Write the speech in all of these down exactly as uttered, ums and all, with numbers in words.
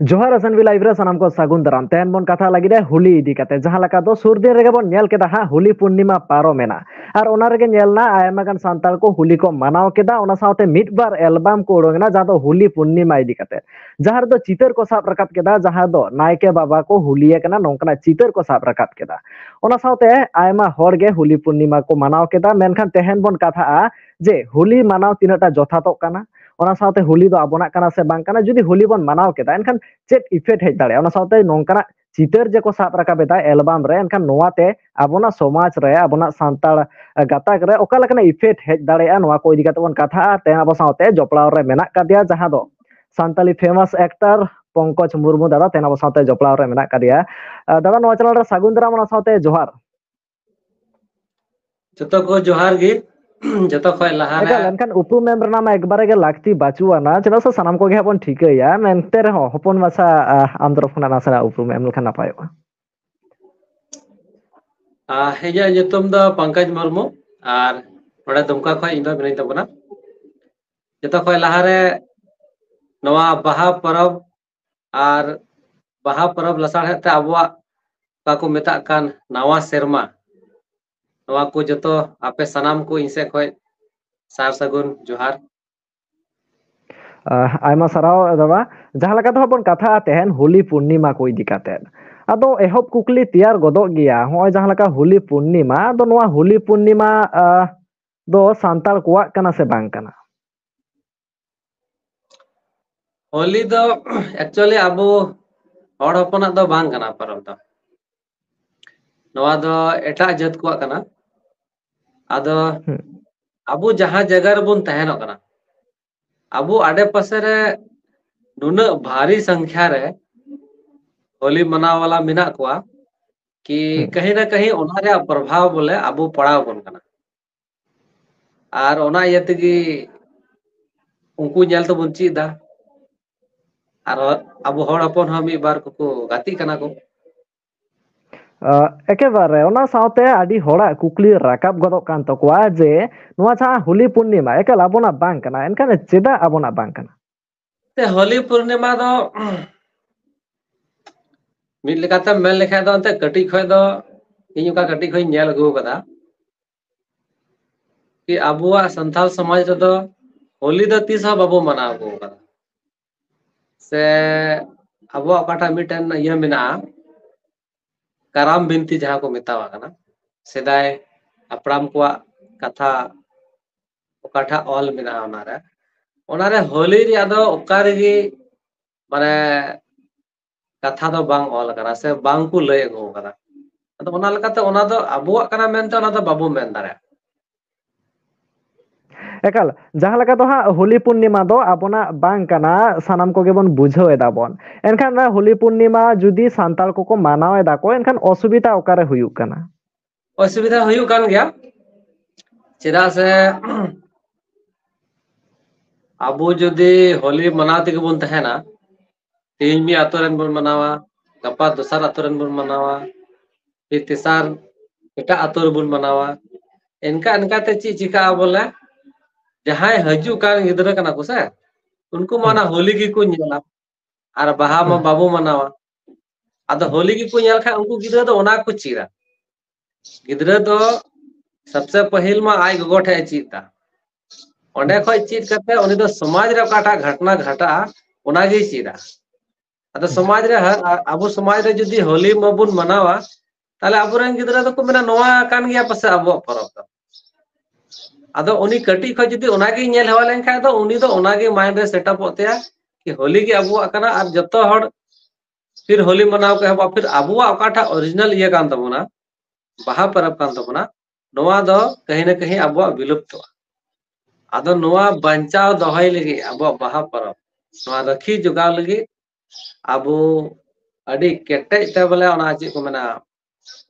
ᱡᱚᱦᱟᱨ S N B live ᱨᱮ ᱥᱟᱱᱟᱢ ᱠᱚ ᱥᱟᱹᱜᱩᱱ ᱫᱟᱨᱟᱢ᱾ ᱛᱮᱦᱮᱧ ᱵᱚᱱ ᱠᱟᱛᱷᱟ ᱞᱟᱹᱜᱤᱫ ᱦᱩᱞᱤ ᱤᱫᱤ ᱠᱟᱛᱮ, ᱡᱟᱦᱟᱸ ᱞᱮᱠᱟ ᱫᱚ ᱥᱩᱨ ᱫᱤᱱ ᱨᱮᱜᱮ ᱵᱚᱱ ᱧᱮᱞ ᱠᱮᱫᱟ ᱦᱟᱸᱜ ᱦᱩᱞᱤ ᱯᱩᱨᱱᱤᱢᱟ ᱯᱟᱨᱚᱢᱮᱱᱟ, ᱟᱨ ᱚᱱᱟ ᱨᱮᱜᱮ ᱧᱮᱞ ᱮᱱᱟ ᱟᱭᱢᱟ ᱜᱟᱱ ᱥᱟᱱᱛᱟᱲ ᱠᱚ ᱦᱩᱞᱤ ᱠᱚ ᱢᱟᱱᱟᱣ ᱠᱮᱫᱟ᱾ ᱚᱱᱟ ᱥᱟᱶᱛᱮ ᱢᱤᱫ ᱵᱟᱨ ᱮᱞᱵᱟᱢ ᱠᱚ ᱩᱰᱩᱝ ᱮᱱᱟ, ᱡᱟᱦᱟᱸ ᱫᱚ ᱦᱩᱞᱤ ᱯᱩᱨᱱᱤᱢᱟ ᱤᱫᱤ ᱠᱟᱛᱮ, ᱡᱟᱦᱟᱸ ᱨᱮᱫᱚ ᱪᱤᱛᱟᱹᱨ ᱠᱚ ᱥᱟᱵ ᱨᱟᱠᱟᱵ ᱠᱮᱫᱟ, ᱡᱟᱦᱟᱸ ᱫᱚ ᱱᱟᱭᱠᱮ ᱵᱟᱵᱟ ᱠᱚ ᱦᱩᱞᱤᱭᱮ ᱠᱟᱱᱟ, ᱱᱚᱝᱠᱟᱱᱟᱜ ᱪᱤᱛᱟᱹᱨ ᱠᱚ ᱥᱟᱵ ᱨᱟᱠᱟᱵ ᱠᱮᱫᱟ᱾ ᱚᱱᱟ ᱥᱟᱶᱛᱮ ᱟᱭᱢᱟ ᱦᱚᱲ ᱜᱮ ᱦᱩᱞᱤ ᱯᱩᱨᱱᱤᱢᱟ ᱠᱚ ᱢᱟᱱᱟᱣ ᱠᱮᱫᱟ᱾ ᱢᱮᱱᱠᱷᱟᱱ ᱛᱮᱦᱮᱧ ᱵᱚᱱ ᱠᱟᱛᱷᱟᱜᱼᱟ ᱡᱮ ᱦᱩᱞᱤ ᱢᱟᱱᱟᱣ ᱛᱤᱱᱟᱹᱜ ᱴᱟ ᱡᱚᱛᱷᱟᱛᱚᱜ ᱠᱟᱱᱟ, ᱚᱱᱟ ᱥᱟᱶᱛᱮ ᱦᱩᱞᱤ ᱫᱚ ᱟᱵᱚᱱᱟᱜ ᱠᱟᱱᱟ ᱥᱮ ᱵᱟᱝ ᱠᱟᱱᱟ᱾ ᱡᱩᱫᱤ ᱦᱩᱞᱤ ᱵᱚᱱ ᱢᱟᱱᱟᱣ ᱠᱮᱫᱟ, ᱮᱱᱠᱷᱟᱱ ᱪᱮᱫ ᱤᱯᱷᱮᱠᱴ ᱦᱮᱡ ᱫᱟᱲᱮᱭᱟᱜᱼᱟ? ᱚᱱᱟ ᱥᱟᱶᱛᱮ ᱱᱚᱝᱠᱟᱱᱟᱜ ᱪᱤᱛᱟᱹᱨ ᱡᱮᱠᱚ ᱥᱟᱵ ᱨᱟᱠᱟᱵ ᱮᱫᱟ ᱮᱞᱵᱟᱢ ᱨᱮ, ᱮᱱᱠᱷᱟᱱ ᱱᱚᱣᱟᱛᱮ ᱟᱵᱚᱱᱟᱜ ᱥᱚᱢᱟᱡᱽ ᱨᱮ, ᱟᱵᱚᱱᱟᱜ ᱥᱟᱱᱛᱟᱲ ᱜᱟᱛᱟᱠ ᱨᱮ ᱚᱠᱟ ᱞᱮᱠᱟᱱᱟᱜ ᱤᱯᱷᱮᱠᱴ ᱦᱮᱡ ᱫᱟᱲᱮᱭᱟᱜᱼᱟ, ᱱᱚᱣᱟ ᱠᱚ ᱤᱫᱤ ᱠᱟᱛᱮ ᱵᱚᱱ ᱠᱟᱛᱷᱟᱜᱼᱟ᱾ ᱛᱮᱦᱮᱧ ᱟᱵᱚ ᱥᱟᱶᱛᱮ ᱡᱚᱯᱲᱟᱣ ᱨᱮ ᱢᱮᱱᱟᱜ ᱠᱟᱫᱮᱭᱟ ᱡᱟᱦᱟᱸ ᱫᱚ ᱥᱟᱱᱛᱟᱞᱤ ᱯᱷᱮᱢᱟᱥ ᱮᱠᱴᱟᱨ ᱯᱚᱝᱠᱚᱡᱽ ᱢᱩᱨᱢᱩ ᱫᱟᱫᱟ, ᱛᱮᱦᱮᱧ ᱟᱵᱚ ᱥᱟᱶᱛᱮ ᱡᱚᱯᱲᱟᱣ ᱨᱮ ᱢᱮᱱᱟᱜ ᱠᱟᱫᱮᱭᱟ᱾ ᱟᱨ ᱫᱟᱫᱟ, ᱱᱚᱣᱟ ᱪᱮᱱᱮᱞ ᱨᱮ ᱥᱟᱹᱜᱩᱱ ᱫᱟᱨᱟᱢ, ᱚᱱᱟ ᱥᱟᱶᱛᱮ ᱡᱚᱦᱟᱨ᱾ ᱡᱚᱛᱚ ᱠᱚ ᱡᱚᱦᱟᱨ ᱜᱮ᱾ ᱡᱚᱛᱚ ᱠᱷᱚᱡ ᱞᱟᱦᱟ ᱨᱮ ᱮᱠᱟᱞ, ᱮᱱᱠᱷᱟᱱ ᱩᱯᱨᱩᱢ ᱮᱢ ᱨᱮᱱᱟᱜ ᱢᱟ ᱮᱠᱵᱟᱨᱮ ᱜᱮ ᱞᱟᱹᱠᱛᱤ ᱵᱟᱹᱪᱩᱜ ᱟᱱᱟ, ᱪᱮᱫᱟᱜ ᱥᱮ ᱥᱟᱱᱟᱢ ᱠᱚᱜᱮ ᱦᱟᱸᱜ ᱵᱚᱱ ᱴᱷᱤᱠᱟᱹᱭᱟ᱾ ᱮᱱᱛᱮ ᱨᱮᱦᱚᱸ ᱦᱚᱯᱚᱱ ᱢᱟᱪᱷᱟ, ᱟᱦ, ᱟᱢ ᱛᱚᱨᱚᱯ ᱠᱷᱚᱱᱟᱜ ᱱᱟᱥᱮᱱᱟᱜ ᱩᱯᱨᱩᱢ ᱮᱢ ᱞᱮᱠᱷᱟᱱ ᱱᱟᱯᱟᱭᱚᱜᱼᱟ᱾ ᱟᱦ, ᱤᱧᱟᱹᱜ ᱧᱩᱛᱩᱢ ᱫᱚ ᱯᱚᱝᱠᱚᱡᱽ ᱢᱩᱨᱢᱩ, ᱟᱨ ᱱᱚᱰᱮ ᱫᱩᱢᱠᱟ ᱠᱷᱚᱡ ᱤᱧ ᱫᱚ ᱢᱤᱱᱟᱹᱧ ᱛᱟᱵᱚᱱᱟ᱾ ᱡᱚᱛᱚ ᱠᱷᱚᱡ ᱞᱟᱦᱟᱨᱮ ᱱᱚᱣᱟ ᱵᱟᱦᱟ ᱯᱚᱨᱚᱵᱽ ᱟᱨ ᱵᱟᱦᱟ ᱯᱚᱨᱚᱵᱽ ᱞᱟᱥᱟᱲᱦᱮᱫ ᱛᱮ ᱟᱵᱚᱣᱟᱜ ᱚᱠᱟ ᱠᱚ ᱢᱮᱛᱟᱜ ᱠᱟᱱ ᱱᱟᱣᱟ ᱥᱮᱨᱢᱟ, ᱱᱚᱣᱟ ᱠᱚ ᱡᱚᱛᱚ ᱟᱯᱮ ᱥᱟᱱᱟᱢ ᱠᱚ ᱤᱧ ᱥᱮᱫ ᱠᱷᱚᱡ ᱥᱟᱨ ᱥᱟᱹᱜᱩᱱ ᱡᱚᱦᱟᱨ᱾ ᱟᱦ, ᱟᱭᱢᱟ ᱥᱟᱨᱦᱟᱣ ᱫᱟᱫᱟ᱾ ᱡᱟᱦᱟᱸ ᱞᱮᱠᱟ ᱫᱚ ᱦᱟᱸᱜ ᱵᱚᱱ ᱠᱟᱛᱷᱟᱜᱼᱟ ᱛᱮᱦᱮᱧ ᱦᱩᱞᱤ ᱯᱩᱨᱱᱤᱢᱟ ᱠᱚ ᱤᱫᱤ ᱠᱟᱛᱮᱫ᱾ ᱟᱫᱚ ᱮᱦᱚᱵ ᱠᱩᱠᱞᱤ ᱛᱮᱭᱟᱨ ᱜᱚᱫᱚᱜ ᱜᱮᱭᱟ, ᱱᱚᱜᱼᱚᱭ ᱡᱟᱦᱟᱸ ᱞᱮᱠᱟ ᱦᱩᱞᱤ ᱯᱩᱨᱱᱤᱢᱟ, ᱟᱫᱚ ᱱᱚᱣᱟ ᱦᱩᱞᱤ ᱯᱩᱨᱱᱤᱢᱟ, ᱟᱦ, ᱫᱚ ᱥᱟᱱᱛᱟᱲ ᱠᱚᱣᱟᱜ ᱠᱟᱱᱟ ᱥᱮ ᱵᱟᱝ ᱠᱟᱱᱟ? ᱦᱳᱞᱤ ᱫᱚ actually ᱟᱵᱚ ᱦᱚᱲ ᱦᱚᱯᱚᱱᱟᱜ ᱫᱚ ᱵᱟᱝ ᱠᱟᱱᱟ ᱯᱚᱨᱚᱵᱽ ᱫᱚ᱾ ᱱᱚᱣᱟ ᱫᱚ ᱮᱴᱟᱜ ᱡᱟᱹᱛ ᱠᱚᱣᱟᱜ ᱠᱟᱱᱟ᱾ ᱟᱫᱚ ᱦᱩᱸ᱾ ᱟᱵᱚ ᱡᱟᱦᱟᱸ ᱡᱟᱭᱜᱟ ᱨᱮᱵᱚᱱ ᱛᱟᱦᱮᱱᱚᱜ ᱠᱟᱱᱟ, ᱟᱵᱚ ᱟᱰᱮ ᱯᱟᱥᱮ ᱨᱮ ᱱᱩᱱᱟᱹᱜ ᱵᱷᱟᱨᱤ ᱥᱚᱝᱠᱷᱭᱟ ᱨᱮ ᱦᱳᱞᱤ ᱢᱟᱱᱟᱣ ᱣᱟᱞᱟ ᱢᱮᱱᱟᱜ ᱠᱚᱣᱟ ᱠᱤ ᱦᱩᱸ᱾ ᱠᱟᱹᱦᱤ ᱱᱟ ᱠᱟᱹᱦᱤ ᱚᱱᱟ ᱨᱮᱭᱟᱜ ᱯᱨᱚᱵᱷᱟᱵ ᱵᱚᱞᱮ ᱟᱵᱚ ᱯᱟᱲᱟᱣ ᱟᱵᱚᱱ ᱠᱟᱱᱟ᱾ ᱟᱨ ᱚᱱᱟ ᱤᱭᱟᱹ ᱛᱮᱜᱮ ᱩᱱᱠᱩ ᱧᱮᱞ ᱛᱮᱵᱚᱱ ᱪᱮᱫ ᱮᱫᱟ᱾ ᱟᱨ ᱟᱵᱚ ᱦᱚᱲ ᱦᱚᱯᱚᱱ ᱦᱚᱸ ᱢᱤᱫ ᱵᱟᱨ ᱠᱚᱠᱚ ᱜᱟᱛᱮᱜ ᱠᱟᱱᱟ ᱠᱚ᱾ ᱟ, ᱮᱠᱮᱵᱟᱨᱮ, ᱚᱱᱟ ᱥᱟᱶᱛᱮ ᱟᱹᱰᱤ ᱦᱚᱲᱟᱜ ᱠᱩᱠᱞᱤ ᱨᱟᱠᱟᱵ ᱜᱚᱫᱚᱜ ᱠᱟᱱ ᱛᱟᱠᱚᱣᱟ ᱡᱮ ᱱᱚᱣᱟ ᱡᱟᱦᱟᱸ ᱦᱳᱞᱤ ᱯᱩᱨᱱᱤᱢᱟ ᱮᱠᱟᱞ ᱟᱵᱚᱱᱟᱜ ᱵᱟᱝ ᱠᱟᱱᱟ, ᱮᱱᱠᱷᱟᱱ ᱪᱮᱫᱟᱜ ᱟᱵᱚᱱᱟᱜ ᱵᱟᱝ ᱠᱟᱱᱟ? ᱛᱮ ᱦᱳᱞᱤ ᱯᱩᱨᱱᱤᱢᱟ ᱫᱚ ᱢᱤᱫ ᱞᱮᱠᱟᱛᱮᱢ ᱢᱮᱱ ᱞᱮᱠᱷᱟᱡ ᱫᱚ ᱮᱱᱛᱮ ᱠᱟᱹᱴᱤᱡ ᱠᱷᱚᱡ ᱫᱚ ᱤᱧ ᱚᱠᱟ ᱠᱟᱹᱴᱤᱡ ᱠᱷᱚᱡ ᱤᱧ ᱧᱮᱞ ᱟᱹᱜᱩ ᱟᱠᱟᱫᱟ ᱠᱤ ᱟᱵᱚᱣᱟᱜ ᱥᱟᱱᱛᱟᱲ ᱥᱚᱢᱟᱡᱽ ᱨᱮᱫᱚ ᱦᱳᱞᱤ ᱫᱚ ᱛᱤᱥ ᱦᱚᱸ ᱵᱟᱵᱚ ᱢᱟᱱᱟᱣ ᱟᱹᱜᱩ ᱟᱠᱟᱫᱟ᱾ ᱥᱮ ᱟᱵᱚᱣᱟᱜ ᱚᱠᱟᱴᱟᱜ ᱢᱤᱫᱴᱮᱱ ᱤᱭᱟᱹ ᱢᱮᱱᱟᱜᱼᱟ, ᱠᱟᱨᱟᱢ ᱵᱤᱱᱛᱤ ᱡᱟᱦᱟᱸ ᱠᱚ ᱢᱮᱛᱟᱣᱟᱜ ᱠᱟᱱᱟ, ᱥᱮᱫᱟᱭ ᱦᱟᱯᱲᱟᱢ ᱠᱚᱣᱟᱜ ᱠᱟᱛᱷᱟ ᱚᱠᱟᱴᱟᱜ ᱚᱞ ᱢᱮᱱᱟᱜᱼᱟ ᱚᱱᱟᱨᱮ, ᱚᱱᱟᱨᱮ ᱦᱳᱞᱤ ᱨᱮᱭᱟᱜ ᱫᱚ ᱚᱠᱟ ᱨᱮᱜᱮ ᱢᱟᱱᱮ ᱠᱟᱛᱷᱟ ᱫᱚ ᱵᱟᱝ ᱚᱞ ᱟᱠᱟᱱᱟ ᱥᱮ ᱵᱟᱝ ᱠᱚ ᱞᱟᱹᱭ ᱟᱹᱜᱩ ᱟᱠᱟᱫᱟ᱾ ᱟᱫᱚ ᱚᱱᱟ ᱞᱮᱠᱟᱛᱮ ᱚᱱᱟ ᱫᱚ ᱟᱵᱚᱣᱟᱜ ᱠᱟᱱᱟ ᱢᱮᱱᱛᱮ ᱚᱱᱟ ᱫᱚ ᱵᱟᱵᱚ ᱢᱮᱱ ᱫᱟᱲᱮᱭᱟᱜᱼᱟ᱾ ᱮᱠᱟᱞ, ᱡᱟᱦᱟᱸ ᱞᱮᱠᱟ ᱫᱚ ᱦᱟᱸᱜ ᱦᱳᱞᱤ ᱯᱩᱨᱱᱤᱢᱟ ᱫᱚ ᱟᱵᱚᱱᱟᱜ ᱵᱟᱝ ᱠᱟᱱᱟ, ᱥᱟᱱᱟᱢ ᱠᱚᱜᱮ ᱵᱚᱱ ᱵᱩᱡᱷᱟᱹᱣ ᱮᱫᱟ ᱵᱚᱱ᱾ ᱮᱱᱠᱷᱟᱱ ᱚᱱᱟ ᱦᱳᱞᱤ ᱯᱩᱨᱱᱤᱢᱟ ᱡᱩᱫᱤ ᱥᱟᱱᱛᱟᱲ ᱠᱚᱠᱚ ᱢᱟᱱᱟᱣ ᱮᱫᱟ ᱠᱚ, ᱮᱱᱠᱷᱟᱱ ᱚᱥᱩᱵᱤᱫᱷᱟ ᱚᱠᱟᱨᱮ ᱦᱩᱭᱩᱜ ᱠᱟᱱᱟ? ᱚᱥᱩᱵᱤᱫᱷᱟ ᱦᱩᱭᱩᱜ ᱠᱟᱱ ᱜᱮᱭᱟ, ᱪᱮᱫᱟᱜ ᱥᱮ ᱟᱵᱚ ᱡᱩᱫᱤ ᱦᱳᱞᱤ ᱢᱟᱱᱟᱣ ᱛᱮᱜᱮ ᱵᱚᱱ ᱛᱟᱦᱮᱱᱟ, ᱛᱮᱦᱮᱧ ᱢᱤᱫ ᱟᱛᱳ ᱨᱮᱱ ᱵᱚᱱ ᱢᱟᱱᱟᱣᱟ, ᱜᱟᱯᱟ ᱫᱚᱥᱟᱨ ᱟᱛᱳ ᱨᱮᱱ ᱵᱚᱱ ᱢᱟᱱᱟᱣᱟ, ᱯᱷᱤᱨ ᱛᱮᱥᱟᱨ ᱮᱴᱟᱜ ᱟᱛᱳ ᱨᱮᱵᱚᱱ ᱢᱟᱱᱟᱣᱟ, ᱮᱱᱠᱟ ᱮᱱᱠᱟᱛᱮ ᱪᱮᱫ ᱪᱤᱠᱟᱹᱜᱼᱟ ᱵᱚᱞᱮ, ᱡᱟᱦᱟᱸᱭ ᱦᱤᱡᱩᱜ ᱠᱟᱱ ᱜᱤᱫᱽᱨᱟᱹ ᱠᱟᱱᱟ ᱠᱚ ᱥᱮ, ᱩᱱᱠᱩ ᱢᱟ ᱚᱱᱟ ᱦᱳᱞᱤ ᱜᱮᱠᱚ ᱧᱮᱞᱟ, ᱟᱨ ᱵᱟᱦᱟ ᱢᱟ ᱵᱟᱵᱚ ᱢᱟᱱᱟᱣᱟ᱾ ᱟᱫᱚ ᱦᱳᱞᱤ ᱜᱮᱠᱚ ᱧᱮᱞ ᱠᱷᱟᱱ ᱩᱱᱠᱩ ᱜᱤᱫᱽᱨᱟᱹ ᱫᱚ ᱚᱱᱟ ᱠᱚ ᱪᱮᱫᱟ᱾ ᱜᱤᱫᱽᱨᱟᱹ ᱫᱚ ᱥᱚᱵᱥᱮ ᱯᱟᱹᱦᱤᱞ ᱢᱟ ᱟᱡ ᱜᱚᱜᱚ ᱴᱷᱮᱡ ᱮ ᱪᱮᱫ ᱫᱟ, ᱚᱸᱰᱮ ᱠᱷᱚᱡ ᱪᱮᱫ ᱠᱟᱛᱮ ᱩᱱᱤ ᱫᱚ ᱥᱚᱢᱟᱡᱽ ᱨᱮ ᱚᱠᱟᱴᱟᱜ ᱜᱷᱚᱴᱱᱟ ᱜᱷᱟᱴᱟᱜᱼᱟ ᱚᱱᱟᱜᱮᱭ ᱪᱮᱫᱟ᱾ ᱟᱫᱚ ᱥᱚᱢᱟᱡᱽ ᱨᱮ ᱦᱟᱨ-, ᱟ-, ᱟᱵᱚ ᱥᱚᱢᱟᱡᱽ ᱨᱮ ᱡᱩᱫᱤ ᱦᱳᱞᱤ ᱢᱟᱵᱚᱱ ᱢᱟᱱᱟᱣᱟ, ᱛᱟᱦᱞᱮ ᱟᱵᱚᱨᱮᱱ ᱜᱤᱫᱽᱨᱟᱹ ᱫᱚᱠᱚ ᱢᱮᱱᱟ ᱱᱚᱣᱟ ᱠᱟᱱ ᱜᱮᱭᱟ ᱯᱟᱥᱮ ᱟᱵᱚᱣᱟᱜ ᱯᱚᱨᱚᱵᱽ ᱫᱚ᱾ ᱟᱫᱚ ᱩᱱᱤ ᱠᱟᱹᱴᱤᱡ ᱠᱷᱚᱡ ᱡᱩᱫᱤ ᱚᱱᱟᱜᱮᱭ ᱧᱮᱞ ᱦᱮᱣᱟ ᱞᱮᱱᱠᱷᱟᱱ ᱫᱚ ᱩᱱᱤ ᱫᱚ ᱚᱱᱟᱜᱮ mind ᱨᱮ set up ᱚᱜ ᱛᱟᱭᱟ ᱠᱤ ᱦᱳᱞᱤ ᱜᱮ ᱟᱵᱚᱣᱟᱜ ᱠᱟᱱᱟ, ᱟᱨ ᱡᱚᱛᱚ ᱦᱚᱲ ᱯᱷᱤᱨ ᱦᱳᱞᱤ ᱢᱟᱱᱟᱣ ᱠᱚ ᱮᱦᱚᱵᱟ, ᱯᱷᱤᱨ ᱟᱵᱚᱣᱟᱜ ᱚᱠᱟᱴᱟᱜ original ᱤᱭᱟᱹ ᱠᱟᱱ ᱛᱟᱵᱚᱱᱟ, ᱵᱟᱦᱟ ᱯᱚᱨᱚᱵᱽ ᱠᱟᱱ ᱛᱟᱵᱚᱱᱟ, ᱱᱚᱣᱟ ᱫᱚ ᱠᱟᱹᱦᱤ ᱱᱟ ᱠᱟᱹᱦᱤ ᱟᱵᱚᱣᱟᱜ ᱵᱤᱞᱩᱯᱛᱚᱜᱼᱟ᱾ ᱟᱫᱚ ᱱᱚᱣᱟ ᱵᱟᱧᱪᱟᱣ ᱫᱚᱦᱚᱭ ᱞᱟᱹᱜᱤᱫ, ᱟᱵᱚᱣᱟᱜ ᱵᱟᱦᱟ ᱯᱚᱨᱚᱵᱽ ᱱᱚᱣᱟ ᱨᱟᱹᱠᱷᱤ ᱡᱚᱜᱟᱣ ᱞᱟᱹᱜᱤᱫ ᱟᱵᱚ ᱟᱹᱰᱤ ᱠᱮᱴᱮᱡ ᱛᱮ ᱵᱚᱞᱮ ᱚᱱᱟ ᱪᱮᱫ ᱠᱚ ᱢᱮᱱᱟ,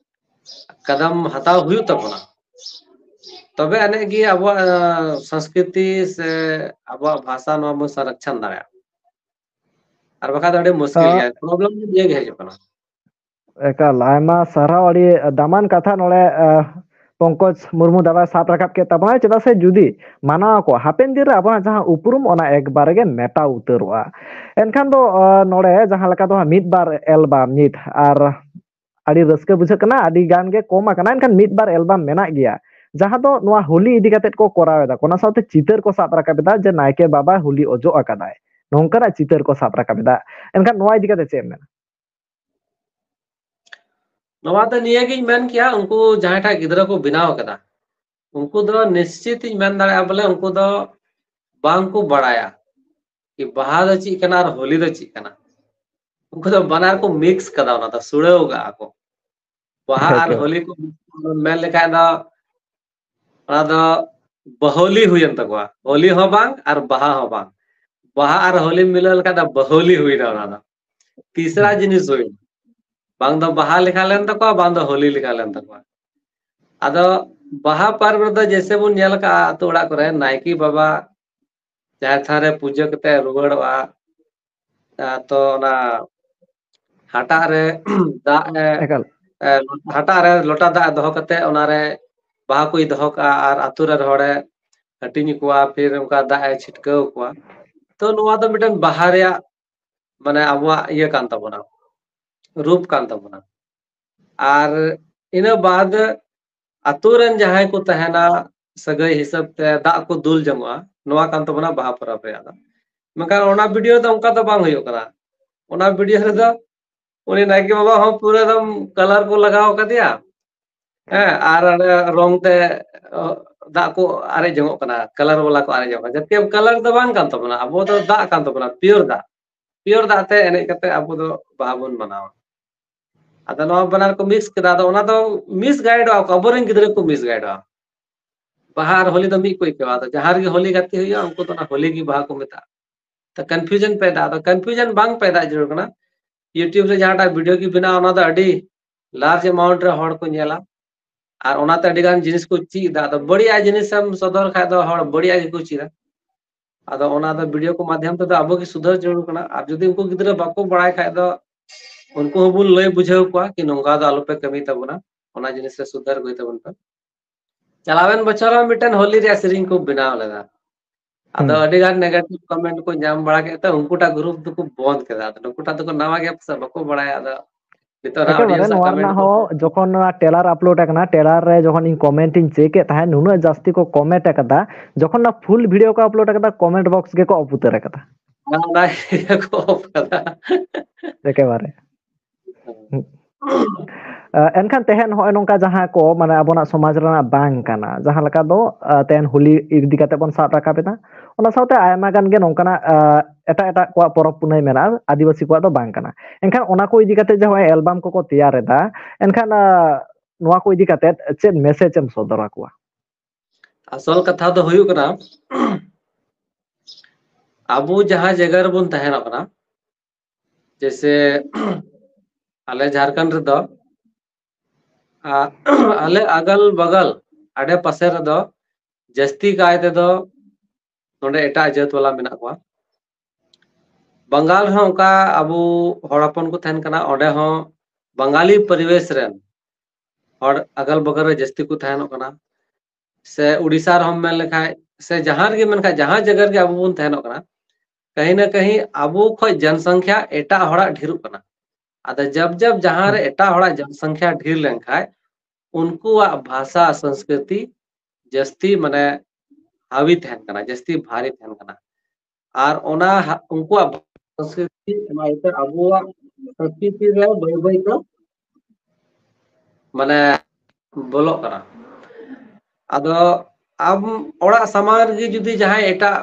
ᱠᱟᱫᱟᱢ ᱦᱟᱛᱟᱣ ᱦᱩᱭᱩᱜ ᱛᱟᱵᱚᱱᱟ᱾ ᱛᱚᱵᱮ ᱟᱹᱱᱤᱡ ᱜᱮ ᱟᱵᱚᱣᱟᱜ, ᱟᱸ, ᱥᱚᱝᱥᱠᱨᱤᱛᱤ ᱥᱮ ᱟᱵᱚᱣᱟᱜ ᱵᱷᱟᱥᱟ ᱱᱚᱣᱟ ᱵᱚᱱ ᱥᱚᱝᱨᱚᱠᱷᱚᱱ ᱫᱟᱲᱮᱭᱟᱜᱼᱟ᱾ ᱟᱨ ᱵᱟᱠᱷᱟᱡ ᱫᱚ ᱟᱹᱰᱤ ᱢᱩᱥᱠᱤᱞ ᱟᱸ, ᱜᱮᱭᱟ, problem ᱫᱚ ᱱᱤᱭᱟᱹ ᱜᱮ ᱦᱤᱡᱩᱜ ᱠᱟᱱᱟ᱾ ᱮᱠᱟᱞ, ᱟᱭᱢᱟ ᱥᱟᱨᱦᱟᱣ, ᱟᱹᱰᱤ ᱫᱟᱢᱟᱱ ᱠᱟᱛᱷᱟ ᱱᱚᱰᱮ, ᱟᱸ, ᱯᱚᱝᱠᱚᱡᱽ ᱢᱩᱨᱢᱩ ᱫᱟᱫᱟᱭ ᱥᱟᱵ ᱨᱟᱠᱟᱵ ᱠᱮᱫ ᱛᱟᱵᱚᱱᱟ᱾ ᱪᱮᱫᱟᱜ ᱥᱮ ᱡᱩᱫᱤ ᱢᱟᱱᱟᱣ ᱟᱠᱚ, ᱦᱟᱯᱮᱱ ᱫᱤᱱ ᱨᱮ ᱟᱵᱚᱱᱟᱜ ᱡᱟᱦᱟᱸ ᱩᱯᱨᱩᱢ, ᱚᱱᱟ ᱮᱠᱵᱟᱨᱮ ᱜᱮ ᱢᱮᱴᱟᱣ ᱩᱛᱟᱹᱨᱚᱜᱼᱟ᱾ ᱮᱱᱠᱷᱟᱱ ᱫᱚ, ᱟᱸ, ᱱᱚᱰᱮ ᱡᱟᱦᱟᱸ ᱞᱮᱠᱟ ᱫᱚ ᱦᱟᱸᱜ ᱢᱤᱫ ᱵᱟᱨ ᱮᱞᱵᱟᱢ ᱱᱤᱛ ᱟᱨ ᱟᱹᱰᱤ ᱨᱟᱹᱥᱠᱟᱹ ᱵᱩᱡᱷᱟᱹᱜ ᱠᱟᱱᱟ, ᱟᱹᱰᱤ ᱜᱟᱱ ᱜᱮ ᱠᱚᱢ ᱟᱠᱟᱱᱟ, ᱮᱱᱠᱷᱟᱱ ᱢᱤᱫ ᱵᱟᱨ ᱮᱞᱵᱟᱢ ᱢᱮᱱᱟᱜ ᱜᱮᱭᱟ, ᱡᱟᱦᱟᱸ ᱫᱚ ᱱᱚᱣᱟ ᱦᱳᱞᱤ ᱤᱫᱤ ᱠᱟᱛᱮᱫ ᱠᱚ ᱠᱚᱨᱟᱣ ᱮᱫᱟ, ᱚᱱᱟ ᱥᱟᱶᱛᱮ ᱪᱤᱛᱟᱹᱨ ᱠᱚ ᱥᱟᱵ ᱨᱟᱠᱟᱵ ᱮᱫᱟ ᱡᱮ ᱱᱟᱭᱠᱮ ᱵᱟᱵᱟ ᱦᱳᱞᱤ ᱚᱡᱚᱜ ᱟᱠᱟᱫᱟᱭ, ᱱᱚᱝᱠᱟᱱᱟᱜ ᱪᱤᱛᱟᱹᱨ ᱠᱚ ᱥᱟᱵ ᱨᱟᱠᱟᱵ ᱮᱫᱟ᱾ ᱮᱱᱠᱷᱟᱱ ᱱᱚᱣᱟ ᱤᱫᱤ ᱠᱟᱛᱮ ᱪᱮᱫ ᱮᱢ ᱢᱮᱱᱟ? ᱱᱚᱣᱟ ᱫᱚ ᱱᱤᱭᱟᱹ ᱜᱤᱧ ᱢᱮᱱ ᱠᱮᱭᱟ, ᱩᱱᱠᱩ ᱡᱟᱦᱟᱸᱭ ᱴᱟᱜ ᱜᱤᱫᱽᱨᱟᱹ ᱠᱚ ᱵᱮᱱᱟᱣ ᱠᱟᱫᱟ, ᱩᱱᱠᱩ ᱫᱚ ᱱᱤᱥᱪᱤᱛ ᱤᱧ ᱢᱮᱱ ᱫᱟᱲᱮᱭᱟᱜᱼᱟ ᱵᱚᱞᱮ ᱩᱱᱠᱩ ᱫᱚ ᱵᱟᱝ ᱠᱚ ᱵᱟᱲᱟᱭᱟ ᱠᱤ ᱵᱟᱦᱟ ᱫᱚ ᱪᱮᱫ ᱠᱟᱱᱟ ᱟᱨ ᱦᱳᱞᱤ ᱫᱚ ᱪᱮᱫ ᱠᱟᱱᱟ᱾ ᱩᱱᱠᱩ ᱫᱚ ᱵᱟᱱᱟᱨ ᱠᱚ ᱢᱤᱠᱥ ᱠᱟᱫᱟ, ᱚᱱᱟ ᱫᱚ ᱥᱩᱲᱟᱹᱣ ᱠᱟᱜᱼᱟ ᱠᱚ᱾ ᱵᱟᱦᱟ ᱟᱨ ᱮᱠᱮᱵᱟᱨᱮ᱾ ᱦᱳᱞᱤ ᱠᱚ ᱢᱮᱱ ᱞᱮᱠᱷᱟᱱ ᱫᱚ ᱚᱱᱟ ᱫᱚ ᱵᱟᱦᱳᱞᱤ ᱦᱩᱭᱮᱱ ᱛᱟᱠᱚᱣᱟ᱾ ᱦᱳᱞᱤ ᱦᱚᱸ ᱵᱟᱝ ᱟᱨ ᱵᱟᱦᱟ ᱦᱚᱸ ᱵᱟᱝ᱾ ᱵᱟᱦᱟ ᱟᱨ ᱦᱳᱞᱤ ᱢᱤᱞᱟᱹᱣ ᱞᱮᱠᱷᱟᱱ ᱫᱚ ᱵᱟᱦᱳᱞᱤ ᱦᱩᱭᱱᱟ ᱚᱱᱟ ᱫᱚ᱾ ᱛᱤᱥᱨᱟ ᱦᱩᱸ᱾ ᱡᱤᱱᱤᱥ ᱦᱩᱭᱱᱟ᱾ ᱵᱟᱝ ᱫᱚ ᱵᱟᱦᱟ ᱞᱮᱠᱟ ᱞᱮᱱ ᱛᱟᱠᱚᱣᱟ, ᱵᱟᱝ ᱫᱚ ᱦᱳᱞᱤ ᱞᱮᱠᱟ ᱞᱮᱱ ᱛᱟᱠᱚᱣᱟ᱾ ᱟᱫᱚ ᱵᱟᱦᱟ ᱯᱚᱨᱚᱵᱽ ᱨᱮᱫᱚ ᱡᱮᱭᱥᱮ ᱵᱚᱱ ᱧᱮᱞ ᱠᱟᱜᱼᱟ, ᱟᱹᱛᱩ ᱚᱲᱟᱜ ᱠᱚᱨᱮ ᱱᱟᱭᱠᱮ ᱵᱟᱵᱟ ᱡᱟᱦᱮᱨ ᱛᱷᱟᱱ ᱨᱮ ᱯᱩᱡᱟᱹ ᱠᱟᱛᱮ ᱨᱩᱣᱟᱹᱲᱚᱜᱼᱟ᱾ ᱟ, ᱛᱚ ᱚᱱᱟ ᱦᱟᱴᱟᱜ ᱨᱮ ᱫᱟᱜ ᱮ, ᱮᱠᱟᱞ᱾ ᱮ, ᱦᱟᱴᱟᱜ ᱨᱮ ᱞᱚᱴᱟ ᱫᱟᱜ ᱮ ᱫᱚᱦᱚ ᱠᱟᱛᱮ ᱚᱱᱟᱨᱮ ᱵᱟᱦᱟ ᱠᱚᱭ ᱫᱚᱦᱚ ᱠᱟᱜᱼᱟ ᱟᱨ ᱟᱹᱛᱩ ᱨᱮᱱ ᱦᱚᱲᱮ ᱦᱟᱹᱴᱤᱧ ᱟᱠᱚᱣᱟ, ᱯᱷᱤᱨ ᱚᱱᱠᱟ ᱫᱟᱜ ᱮ ᱪᱷᱤᱴᱠᱟᱹᱣ ᱟᱠᱚᱣᱟ᱾ ᱛᱚ ᱱᱚᱣᱟ ᱫᱚ ᱢᱤᱫᱴᱮᱱ ᱵᱟᱦᱟ ᱨᱮᱭᱟᱜ ᱢᱟᱱᱮ ᱟᱵᱚᱣᱟᱜ ᱤᱭᱟᱹ ᱠᱟᱱ ᱛᱟᱵᱚᱱᱟ, ᱨᱩᱯ ᱠᱟᱱ ᱛᱟᱵᱚᱱᱟ᱾ ᱟᱨ ᱤᱱᱟᱹ ᱵᱟᱫ ᱟᱛᱳ ᱨᱮᱱ ᱡᱟᱦᱟᱸᱭ ᱠᱚ ᱛᱟᱦᱮᱱᱟ, ᱥᱟᱹᱜᱟᱹᱭ ᱦᱤᱥᱟᱹᱵ ᱛᱮ ᱫᱟᱜ ᱠᱚ ᱫᱩᱞ ᱡᱚᱝᱚᱜᱼᱟ, ᱱᱚᱣᱟ ᱠᱟᱱ ᱛᱟᱵᱚᱱᱟ ᱵᱟᱦᱟ ᱯᱚᱨᱚᱵᱽ ᱨᱮᱭᱟᱜ ᱫᱚ᱾ ᱢᱮᱱᱠᱷᱟᱱ ᱚᱱᱟ ᱵᱷᱤᱰᱤᱭᱳ ᱫᱚ ᱚᱱᱠᱟ ᱫᱚ ᱵᱟᱝ ᱦᱩᱭᱩᱜ ᱠᱟᱱᱟ᱾ ᱚᱱᱟ ᱵᱷᱤᱰᱤᱭᱳ ᱨᱮᱫᱚ ᱩᱱᱤ ᱱᱟᱭᱠᱮ ᱵᱟᱵᱟ ᱦᱚᱸ ᱯᱩᱨᱟᱹ ᱮᱠᱫᱚᱢ ᱠᱟᱞᱟᱨ ᱠᱚ ᱞᱟᱜᱟᱣ ᱟᱠᱟᱫᱮᱭᱟ, ᱦᱮᱸ, ᱟᱨ ᱚᱸᱰᱮ ᱨᱚᱝ ᱛᱮ, ᱚ, ᱫᱟᱜ ᱠᱚ ᱟᱨᱮᱡ ᱡᱚᱝᱚᱜ ᱠᱟᱱᱟ, ᱠᱟᱞᱟᱨ ᱵᱟᱞᱟ ᱠᱚ ᱟᱨᱮᱡ ᱡᱚᱝᱚᱜ ᱠᱟᱱᱟ, ᱡᱟᱵᱠᱤ ᱠᱟᱞᱟᱨ ᱫᱚ ᱵᱟᱝ ᱠᱟᱱ ᱛᱟᱵᱚᱱᱟ, ᱟᱵᱚ ᱫᱚ ᱫᱟᱜ ᱠᱟᱱ ᱛᱟᱵᱚᱱᱟ, ᱯᱤᱭᱳᱨ ᱫᱟᱜ, ᱯᱤᱭᱳᱨ ᱫᱟᱜ ᱛᱮ ᱮᱱᱮᱡ ᱠᱟᱛᱮ ᱟᱵᱚ ᱫᱚ ᱵᱟᱦᱟ ᱵᱚᱱ ᱢᱟᱱᱟᱣᱟ᱾ ᱟᱫᱚ ᱱᱚᱣᱟ ᱵᱟᱱᱟᱨ ᱠᱚ ᱢᱤᱠᱥ ᱠᱮᱫᱟ, ᱟᱫᱚ ᱚᱱᱟ ᱫᱚ ᱢᱤᱥ ᱜᱟᱭᱤᱰᱚᱜᱼᱟ ᱠᱚ, ᱟᱵᱚᱨᱮᱱ ᱜᱤᱫᱽᱨᱟᱹ ᱠᱚ ᱢᱤᱥ ᱜᱟᱭᱤᱰᱚᱜᱼᱟ᱾ ᱵᱟᱦᱟ ᱟᱨ ᱦᱳᱞᱤ ᱫᱚ ᱢᱤᱫ ᱠᱚ ᱟᱹᱭᱠᱟᱹᱣᱟ, ᱟᱫᱚ ᱡᱟᱦᱟᱸ ᱨᱮᱜᱮ ᱦᱳᱞᱤ ᱜᱟᱛᱮ ᱦᱩᱭᱩᱜᱼᱟ, ᱩᱱᱠᱩ ᱫᱚ ᱚᱱᱟ ᱦᱳᱞᱤ ᱜᱮ ᱵᱟᱦᱟ ᱠᱚ ᱢᱮᱛᱟᱜᱼᱟ᱾ ᱛᱚ ᱠᱚᱱᱯᱷᱤᱭᱩᱡᱚᱱ ᱯᱮᱫᱟ, ᱟᱫᱚ ᱠᱚᱱᱯᱷᱤᱭᱩᱡᱚᱱ ᱵᱟᱝ ᱯᱮᱫᱟ ᱡᱟᱹᱨᱩᱲ ᱠᱟᱱᱟ᱾ YouTube ᱨᱮ ᱡᱟᱦᱟᱸᱴᱟᱜ ᱵᱷᱤᱰᱤᱭᱳ ᱜᱮ ᱵᱮᱱᱟᱣ, ᱚᱱᱟ ᱫᱚ ᱟᱹᱰᱤ ᱞᱟᱨᱡᱽ ᱮᱢᱟᱣᱩᱱᱴ ᱨᱮ ᱦᱚᱲ ᱠᱚ ᱧᱮᱞᱟ, ᱟᱨ ᱚᱱᱟᱛᱮ ᱟᱹᱰᱤ ᱜᱟᱱ ᱡᱤᱱᱤᱥ ᱠᱚ ᱪᱮᱫ ᱮᱫᱟ᱾ ᱟᱫᱚ ᱵᱟᱹᱲᱤᱡᱟᱜ ᱡᱤᱱᱤᱥ ᱮᱢ ᱥᱚᱫᱚᱨ ᱠᱷᱟᱡ ᱫᱚ ᱦᱚᱲ ᱵᱟᱹᱲᱤᱡᱟᱜ ᱜᱮᱠᱚ ᱪᱮᱫᱟ᱾ ᱟᱫᱚ ᱚᱱᱟ ᱫᱚ ᱵᱷᱤᱰᱤᱭᱳ ᱠᱚ ᱢᱟᱫᱷᱭᱚᱢ ᱛᱮᱫᱚ ᱟᱵᱚ ᱜᱮ ᱥᱩᱫᱷᱟᱹᱨ ᱡᱟᱹᱨᱩᱲ ᱠᱟᱱᱟ, ᱟᱨ ᱡᱩᱫᱤ ᱩᱱᱠᱩ ᱜᱤᱫᱽᱨᱟᱹ ᱵᱟᱠᱚ ᱵᱟᱲᱟᱭ ᱠᱷᱟᱡ ᱫᱚ ᱩᱱᱠᱩ ᱦᱚᱸᱵᱚᱱ ᱞᱟᱹᱭ ᱵᱩᱡᱷᱟᱹᱣ ᱠᱚᱣᱟ ᱠᱤ ᱱᱚᱝᱠᱟ ᱫᱚ ᱟᱞᱚᱯᱮ ᱠᱟᱹᱢᱤ ᱛᱟᱵᱚᱱᱟ, ᱚᱱᱟ ᱡᱤᱱᱤᱥ ᱨᱮ ᱥᱩᱫᱷᱟᱹᱨ ᱟᱹᱜᱩᱭ ᱛᱟᱵᱚᱱ ᱯᱮ᱾ ᱪᱟᱞᱟᱣᱮᱱ ᱵᱚᱪᱷᱚᱨ ᱦᱚᱸ ᱢᱤᱫᱴᱮᱱ ᱦᱳᱞᱤ ᱨᱮᱭᱟᱜ ᱥᱮᱨᱮᱧ ᱠᱚ ᱵᱮᱱᱟᱣ ᱞᱮᱫᱟ᱾ ᱟᱫᱚ ᱦᱩᱸ᱾ ᱟᱹᱰᱤ ᱜᱟᱱ negative comment ᱠᱚ ᱧᱟᱢ ᱵᱟᱲᱟ ᱠᱮᱫ ᱛᱮ ᱩᱱᱠᱩᱴᱟᱜ group ᱫᱚᱠᱚ ᱵᱚᱱᱫ ᱠᱮᱫᱟ᱾ ᱟᱫᱚ ᱱᱩᱠᱩᱴᱟᱜ ᱫᱚᱠᱚ ᱱᱟᱣᱟ ᱜᱮᱭᱟ ᱯᱟᱥᱮ, ᱵᱟᱠᱚ ᱵᱟᱲᱟᱭᱟ᱾ ᱟᱫᱚ ᱱᱤᱛᱚᱜ ᱱᱟᱦᱟᱜ ᱮᱠᱮᱵᱟᱨᱮ audience ᱟᱜ ᱱᱚᱣᱟ comment ᱨᱮᱱᱟᱜ ᱠᱚ ᱦᱚᱸ ᱡᱚᱠᱷᱚᱱ ᱱᱚᱣᱟ trailer upload ᱟᱠᱟᱱᱟ, trailer ᱨᱮ ᱡᱚᱠᱷᱚᱱ ᱤᱧ comment ᱤᱧ check ᱮᱫ ᱛᱟᱦᱮᱸᱫ, ᱱᱩᱱᱟᱹᱜ ᱡᱟᱹᱥᱛᱤ ᱠᱚ comment ᱟᱠᱟᱫᱟ᱾ ᱡᱚᱠᱷᱚᱱ ᱚᱱᱟ full video ᱠᱚ upload ᱟᱠᱟᱫᱟ, comment box ᱜᱮᱠᱚ off ᱩᱛᱟᱹᱨ ᱟᱠᱟᱫᱟ᱾ ᱚᱱᱟ ᱜᱮᱠᱚ off ᱠᱟᱫᱟ᱾ ᱮᱠᱮᱵᱟᱨᱮ᱾ ᱦᱩᱸ᱾ ᱟ, ᱮᱱᱠᱷᱟᱱ ᱛᱮᱦᱮᱧ ᱱᱚᱜᱼᱚᱭ ᱱᱚᱝᱠᱟ ᱡᱟᱦᱟᱸ ᱠᱚ, ᱢᱟᱱᱮ, ᱟᱵᱚᱱᱟᱜ ᱥᱚᱢᱟᱡᱽ ᱨᱮᱱᱟᱜ ᱵᱟᱝ ᱠᱟᱱᱟ, ᱡᱟᱦᱟᱸ ᱞᱮᱠᱟ ᱫᱚ, ᱟ, ᱛᱮᱦᱮᱧ ᱦᱳᱞᱤ ᱤᱫᱤ ᱠᱟᱛᱮ ᱵᱚᱱ ᱥᱟᱵ ᱨᱟᱠᱟᱵ ᱮᱫᱟ, ᱚᱱᱟ ᱥᱟᱶᱛᱮ ᱟᱭᱢᱟ ᱜᱟᱱ ᱜᱮ ᱱᱚᱝᱠᱟᱱᱟᱜ, ᱟ, ᱮᱴᱟᱜ ᱮᱴᱟᱜ ᱠᱚᱣᱟᱜ ᱯᱚᱨᱚᱵᱽ ᱯᱩᱱᱟᱹᱭ ᱢᱮᱱᱟᱜᱼᱟ, ᱟᱹᱫᱤᱵᱟᱹᱥᱤ ᱠᱚᱣᱟᱜ ᱫᱚ ᱵᱟᱝ ᱠᱟᱱᱟ᱾ ᱮᱱᱠᱷᱟᱱ ᱚᱱᱟ ᱠᱚ ᱤᱫᱤ ᱠᱟᱛᱮ ᱡᱮ ᱱᱚᱜᱼᱚᱭ album ᱠᱚᱠᱚ ᱛᱮᱭᱟᱨ ᱮᱫᱟ, ᱮᱱᱠᱷᱟᱱ, ᱟ, ᱱᱚᱣᱟ ᱠᱚ ᱤᱫᱤ ᱠᱟᱛᱮ ᱪᱮᱫ message ᱮᱢ ᱥᱚᱫᱚᱨ ᱟᱠᱚᱣᱟ? ᱟᱥᱚᱞ ᱠᱟᱛᱷᱟ ᱫᱚ ᱦᱩᱭᱩᱜ ᱠᱟᱱᱟ, ᱟᱵᱚ ᱡᱟᱦᱟᱸ ᱡᱟᱭᱜᱟ ᱨᱮᱵᱚᱱ ᱛᱟᱦᱮᱱᱚᱜ ᱠᱟᱱᱟ, ᱡᱮᱭᱥᱮ ᱟᱞᱮ ᱡᱷᱟᱲᱠᱷᱚᱸᱰ ᱨᱮᱫᱚ, ᱟ, ᱟᱞᱮ ᱟᱜᱟᱞ ᱵᱟᱜᱟᱞ, ᱟᱰᱮ ᱯᱟᱥᱮ ᱨᱮᱫᱚ ᱡᱟᱹᱥᱛᱤ ᱠᱟᱭ ᱛᱮᱫᱚ ᱱᱚᱰᱮ ᱮᱴᱟᱜ ᱡᱟᱹᱛ ᱵᱟᱞᱟ ᱢᱮᱱᱟᱜ ᱠᱚᱣᱟ᱾ ᱵᱟᱝᱜᱟᱞ ᱨᱮᱦᱚᱸ ᱚᱱᱠᱟ ᱟᱵᱚ ᱦᱚᱲ ᱦᱚᱯᱚᱱ ᱠᱚ ᱛᱟᱦᱮᱱ ᱠᱟᱱᱟ, ᱚᱸᱰᱮ ᱦᱚᱸ ᱵᱟᱝᱜᱟᱞᱤ ᱯᱚᱨᱤᱵᱮᱥ ᱨᱮᱱ ᱦᱚᱲ ᱟᱜᱟᱞ ᱵᱟᱜᱟᱞ ᱨᱮ ᱡᱟᱹᱥᱛᱤ ᱠᱚ ᱛᱟᱦᱮᱱᱚᱜ ᱠᱟᱱᱟ᱾ ᱥᱮ ᱩᱲᱤᱥᱥᱟ ᱨᱮᱦᱚᱸ ᱢᱮᱱ ᱞᱮᱠᱷᱟᱡ, ᱥᱮ ᱡᱟᱦᱟᱸ ᱨᱮᱜᱮ ᱢᱮᱱ ᱠᱷᱟᱡ, ᱡᱟᱦᱟᱸ ᱡᱟᱭᱜᱟ ᱨᱮᱜᱮ ᱟᱵᱚ ᱵᱚᱱ ᱛᱟᱦᱮᱱᱚᱜ ᱠᱟᱱᱟ, ᱠᱟᱹᱦᱤ ᱱᱟ ᱠᱟᱹᱦᱤ ᱟᱵᱚ ᱠᱷᱚᱡ ᱡᱚᱱᱥᱚᱝᱠᱷᱭᱟ ᱮᱴᱟᱜ ᱦᱚᱲᱟᱜ ᱰᱷᱮᱨᱚᱜ ᱠᱟᱱᱟ᱾ ᱟᱫᱚ ᱡᱟᱵ ᱡᱟᱵ ᱡᱟᱦᱟᱸ ᱨᱮ ᱦᱩᱸ᱾ ᱮᱴᱟᱜ ᱦᱚᱲᱟᱜ ᱡᱚᱱᱥᱚᱝᱠᱷᱭᱟ ᱰᱷᱮᱨ ᱞᱮᱱᱠᱷᱟᱡ, ᱩᱱᱠᱩᱣᱟᱜ ᱵᱷᱟᱥᱟ, ᱥᱚᱝᱥᱠᱨᱤᱛᱤ ᱡᱟᱹᱥᱛᱤ, ᱢᱟᱱᱮ, ᱦᱟᱣᱤ ᱛᱟᱦᱮᱱ ᱠᱟᱱᱟ, ᱡᱟᱹᱥᱛᱤ ᱵᱷᱟᱨᱤ ᱛᱟᱦᱮᱱ ᱠᱟᱱᱟ᱾ ᱟᱨ ᱚᱱᱟ ᱦᱟ-, ᱩᱱᱠᱩᱣᱟᱜ ᱥᱚᱝᱥᱠᱨᱤᱛᱤ, ᱚᱱᱟ ᱤᱭᱟᱹᱛᱮ ᱟᱵᱚᱣᱟᱜ ᱥᱚᱝᱥᱠᱨᱤᱛᱤ ᱨᱮ ᱵᱟᱹᱭ ᱵᱟᱹᱭ ᱛᱮ, ᱢᱟᱱᱮ, ᱵᱚᱞᱚᱜ ᱠᱟᱱᱟ᱾ ᱟᱫᱚ ᱟᱢ ᱚᱲᱟᱜ ᱥᱟᱢᱟᱝ ᱨᱮᱜᱮ ᱡᱩᱫᱤ ᱡᱟᱦᱟᱸᱭ ᱮᱴᱟᱜ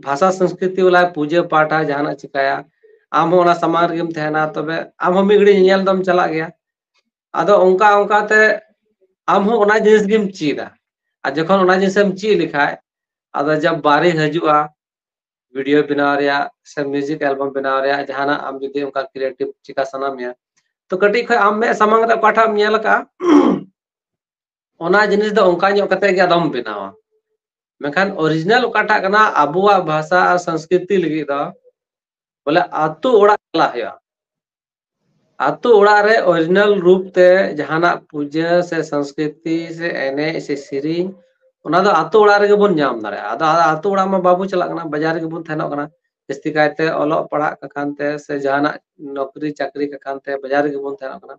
ᱵᱷᱟᱥᱟ ᱥᱚᱝᱥᱠᱨᱤᱛᱤ ᱵᱟᱞᱟᱭ ᱯᱩᱡᱟᱹ ᱯᱟᱴᱟ, ᱡᱟᱦᱟᱱᱟᱜ ᱪᱤᱠᱟᱹᱭᱟ, ᱟᱢ ᱦᱚᱸ ᱚᱱᱟ ᱥᱟᱢᱟᱝ ᱨᱮᱜᱮᱢ ᱛᱟᱦᱮᱱᱟ, ᱛᱚᱵᱮ ᱟᱢ ᱦᱚᱸ ᱢᱤᱫ ᱜᱷᱟᱹᱲᱤᱡ ᱧᱮᱧᱮᱞ ᱫᱚᱢ ᱪᱟᱞᱟᱜ ᱜᱮᱭᱟ᱾ ᱟᱫᱚ ᱚᱱᱠᱟ ᱚᱱᱠᱟ ᱛᱮ ᱟᱢ ᱦᱚᱸ ᱚᱱᱟ ᱡᱤᱱᱤᱥ ᱜᱮᱢ ᱪᱮᱫᱟ᱾ ᱟᱨ ᱡᱚᱠᱷᱚᱱ ᱚᱱᱟ ᱡᱤᱱᱤᱥ ᱮᱢ ᱪᱮᱫ ᱞᱮᱠᱷᱟᱡ, ᱟᱫᱚ ᱡᱟᱵ ᱵᱟᱨᱤ ᱦᱤᱡᱩᱜᱼᱟ, video ᱵᱮᱱᱟᱣ ᱨᱮᱭᱟᱜ ᱥᱮ music album ᱵᱮᱱᱟᱣ ᱨᱮᱭᱟᱜ, ᱡᱟᱦᱟᱱᱟᱜ ᱟᱢ ᱡᱩᱫᱤ ᱚᱱᱠᱟ creative ᱪᱤᱠᱟ ᱥᱟᱱᱟ ᱢᱮᱭᱟ, ᱛᱚ ᱠᱟᱹᱴᱤᱡ ᱠᱷᱚᱡ ᱟᱢ ᱢᱮᱫ ᱥᱟᱢᱟᱝ ᱨᱮ ᱚᱠᱟᱴᱟᱜ ᱮᱢ ᱧᱮᱞ ᱟᱠᱟᱫᱼᱟ, ᱚᱱᱟ ᱡᱤᱱᱤᱥ ᱫᱚ ᱚᱱᱠᱟ ᱧᱚᱜ ᱠᱟᱛᱮ ᱜᱮ ᱟᱫᱚᱢ ᱵᱮᱱᱟᱣᱟ᱾ ᱢᱮᱱᱠᱷᱟᱱ original ᱚᱠᱟᱴᱟᱜ ᱠᱟᱱᱟ ᱟᱵᱚᱣᱟᱜ ᱵᱷᱟᱥᱟ ᱟᱨ ᱥᱚᱝᱥᱠᱨᱤᱛᱤ ᱞᱟᱹᱜᱤᱫ ᱫᱚ, ᱵᱚᱞᱮ, ᱟᱛᱳ ᱚᱲᱟᱜ ᱪᱟᱞᱟᱜ ᱦᱩᱭᱩᱜᱼᱟ᱾ ᱟᱛᱳ ᱚᱲᱟᱜ ᱨᱮ ᱚᱨᱤᱡᱤᱱᱟᱞ ᱨᱩᱯ ᱛᱮ ᱡᱟᱦᱟᱱᱟᱜ ᱯᱩᱡᱟᱹ ᱥᱮ ᱥᱚᱝᱥᱠᱨᱤᱛᱤ ᱥᱮ ᱮᱱᱮᱡ ᱥᱮ ᱥᱮᱨᱮᱧ, ᱚᱱᱟ ᱫᱚ ᱟᱛᱳ ᱚᱲᱟᱜ ᱨᱮᱜᱮ ᱵᱚᱱ ᱧᱟᱢ ᱫᱟᱲᱮᱭᱟᱜᱼᱟ᱾ ᱟᱫᱚ ᱟᱛᱳ ᱚᱲᱟᱜ ᱢᱟ ᱵᱟᱵᱚ ᱪᱟᱞᱟᱜ ᱠᱟᱱᱟ, ᱵᱟᱡᱟᱨ ᱨᱮᱜᱮ ᱵᱚᱱ ᱛᱟᱦᱮᱱᱚᱜ ᱠᱟᱱᱟ᱾ ᱡᱟᱹᱥᱛᱤ ᱠᱟᱭᱛᱮ ᱚᱞᱚᱜ ᱯᱟᱲᱦᱟᱜ ᱠᱟᱠᱷᱟᱱ ᱛᱮ ᱥᱮ ᱡᱟᱦᱟᱱᱟᱜ ᱱᱚᱠᱨᱤ ᱪᱟᱹᱠᱨᱤ ᱠᱟᱠᱷᱟᱱ ᱛᱮ ᱵᱟᱡᱟᱨ ᱨᱮᱜᱮ ᱵᱚᱱ ᱛᱟᱦᱮᱱᱚᱜ ᱠᱟᱱᱟ᱾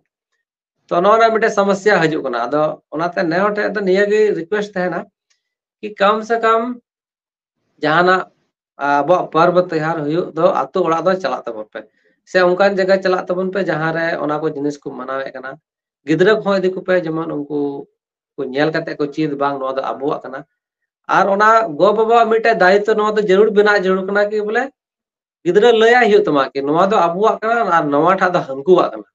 ᱛᱚ ᱱᱚᱣᱟ ᱨᱮᱱᱟᱜ ᱢᱤᱫᱴᱮᱱ ᱥᱚᱢᱚᱥᱥᱟ ᱦᱤᱡᱩᱜ ᱠᱟᱱᱟ᱾ ᱟᱫᱚ ᱚᱱᱟᱛᱮ ᱱᱮ ᱦᱚᱲ ᱴᱷᱮᱱ ᱫᱚ ᱱᱤᱭᱟᱹ ᱜᱮ ᱨᱤᱠᱩᱭᱮᱥᱴ ᱛᱟᱦᱮᱱᱟ ᱠᱤ ᱠᱚᱢ ᱥᱮ ᱠᱚᱢ ᱡᱟᱦᱟᱱᱟᱜ ᱟᱵᱚᱣᱟᱜ ᱯᱚᱨᱵᱚ ᱛᱮᱦᱟᱨ ᱦᱩᱭᱩᱜ ᱫᱚ ᱟᱛᱳ ᱚᱲᱟᱜ ᱫᱚ ᱪᱟᱞᱟᱜ ᱛᱟᱵᱚᱱ ᱯᱮ, ᱥᱮ ᱚᱱᱠᱟᱱ ᱡᱟᱭᱜᱟ ᱪᱟᱞᱟᱜ ᱛᱟᱵᱚᱱ ᱯᱮ ᱡᱟᱦᱟᱸ ᱨᱮ ᱚᱱᱟ ᱠᱚ ᱡᱤᱱᱤᱥ ᱠᱚ ᱢᱟᱱᱟᱣᱮᱫ ᱠᱟᱱᱟ᱾ ᱜᱤᱫᱽᱨᱟᱹ ᱠᱚᱦᱚᱸ ᱤᱫᱤ ᱠᱚᱯᱮ, ᱡᱮᱢᱚᱱ ᱩᱱᱠᱩ ᱠᱚ ᱧᱮᱞ ᱠᱟᱛᱮ ᱠᱚ ᱪᱮᱫ, ᱵᱟᱝ ᱱᱚᱣᱟ ᱫᱚ ᱟᱵᱚᱣᱟᱜ ᱠᱟᱱᱟ᱾ ᱟᱨ ᱚᱱᱟ ᱜᱚ ᱵᱟᱵᱟᱣᱟᱜ ᱢᱤᱫᱴᱮᱡ ᱫᱟᱭᱤᱛᱛᱚ ᱱᱚᱣᱟ ᱫᱚ ᱡᱟᱹᱨᱩᱲ ᱵᱮᱱᱟᱜ ᱡᱟᱹᱨᱩᱲ ᱠᱟᱱᱟ ᱠᱤ ᱵᱚᱞᱮ ᱜᱤᱫᱽᱨᱟᱹ ᱞᱟᱹᱭᱟᱭ ᱦᱩᱭᱩᱜ ᱛᱟᱢᱟ ᱠᱤ ᱱᱚᱣᱟ ᱫᱚ ᱟᱵᱚᱣᱟᱜ ᱠᱟᱱᱟ ᱟᱨ ᱱᱚᱣᱟᱴᱟᱜ ᱫᱚ ᱦᱟᱹᱱᱠᱩᱣᱟᱜ ᱠᱟᱱᱟ᱾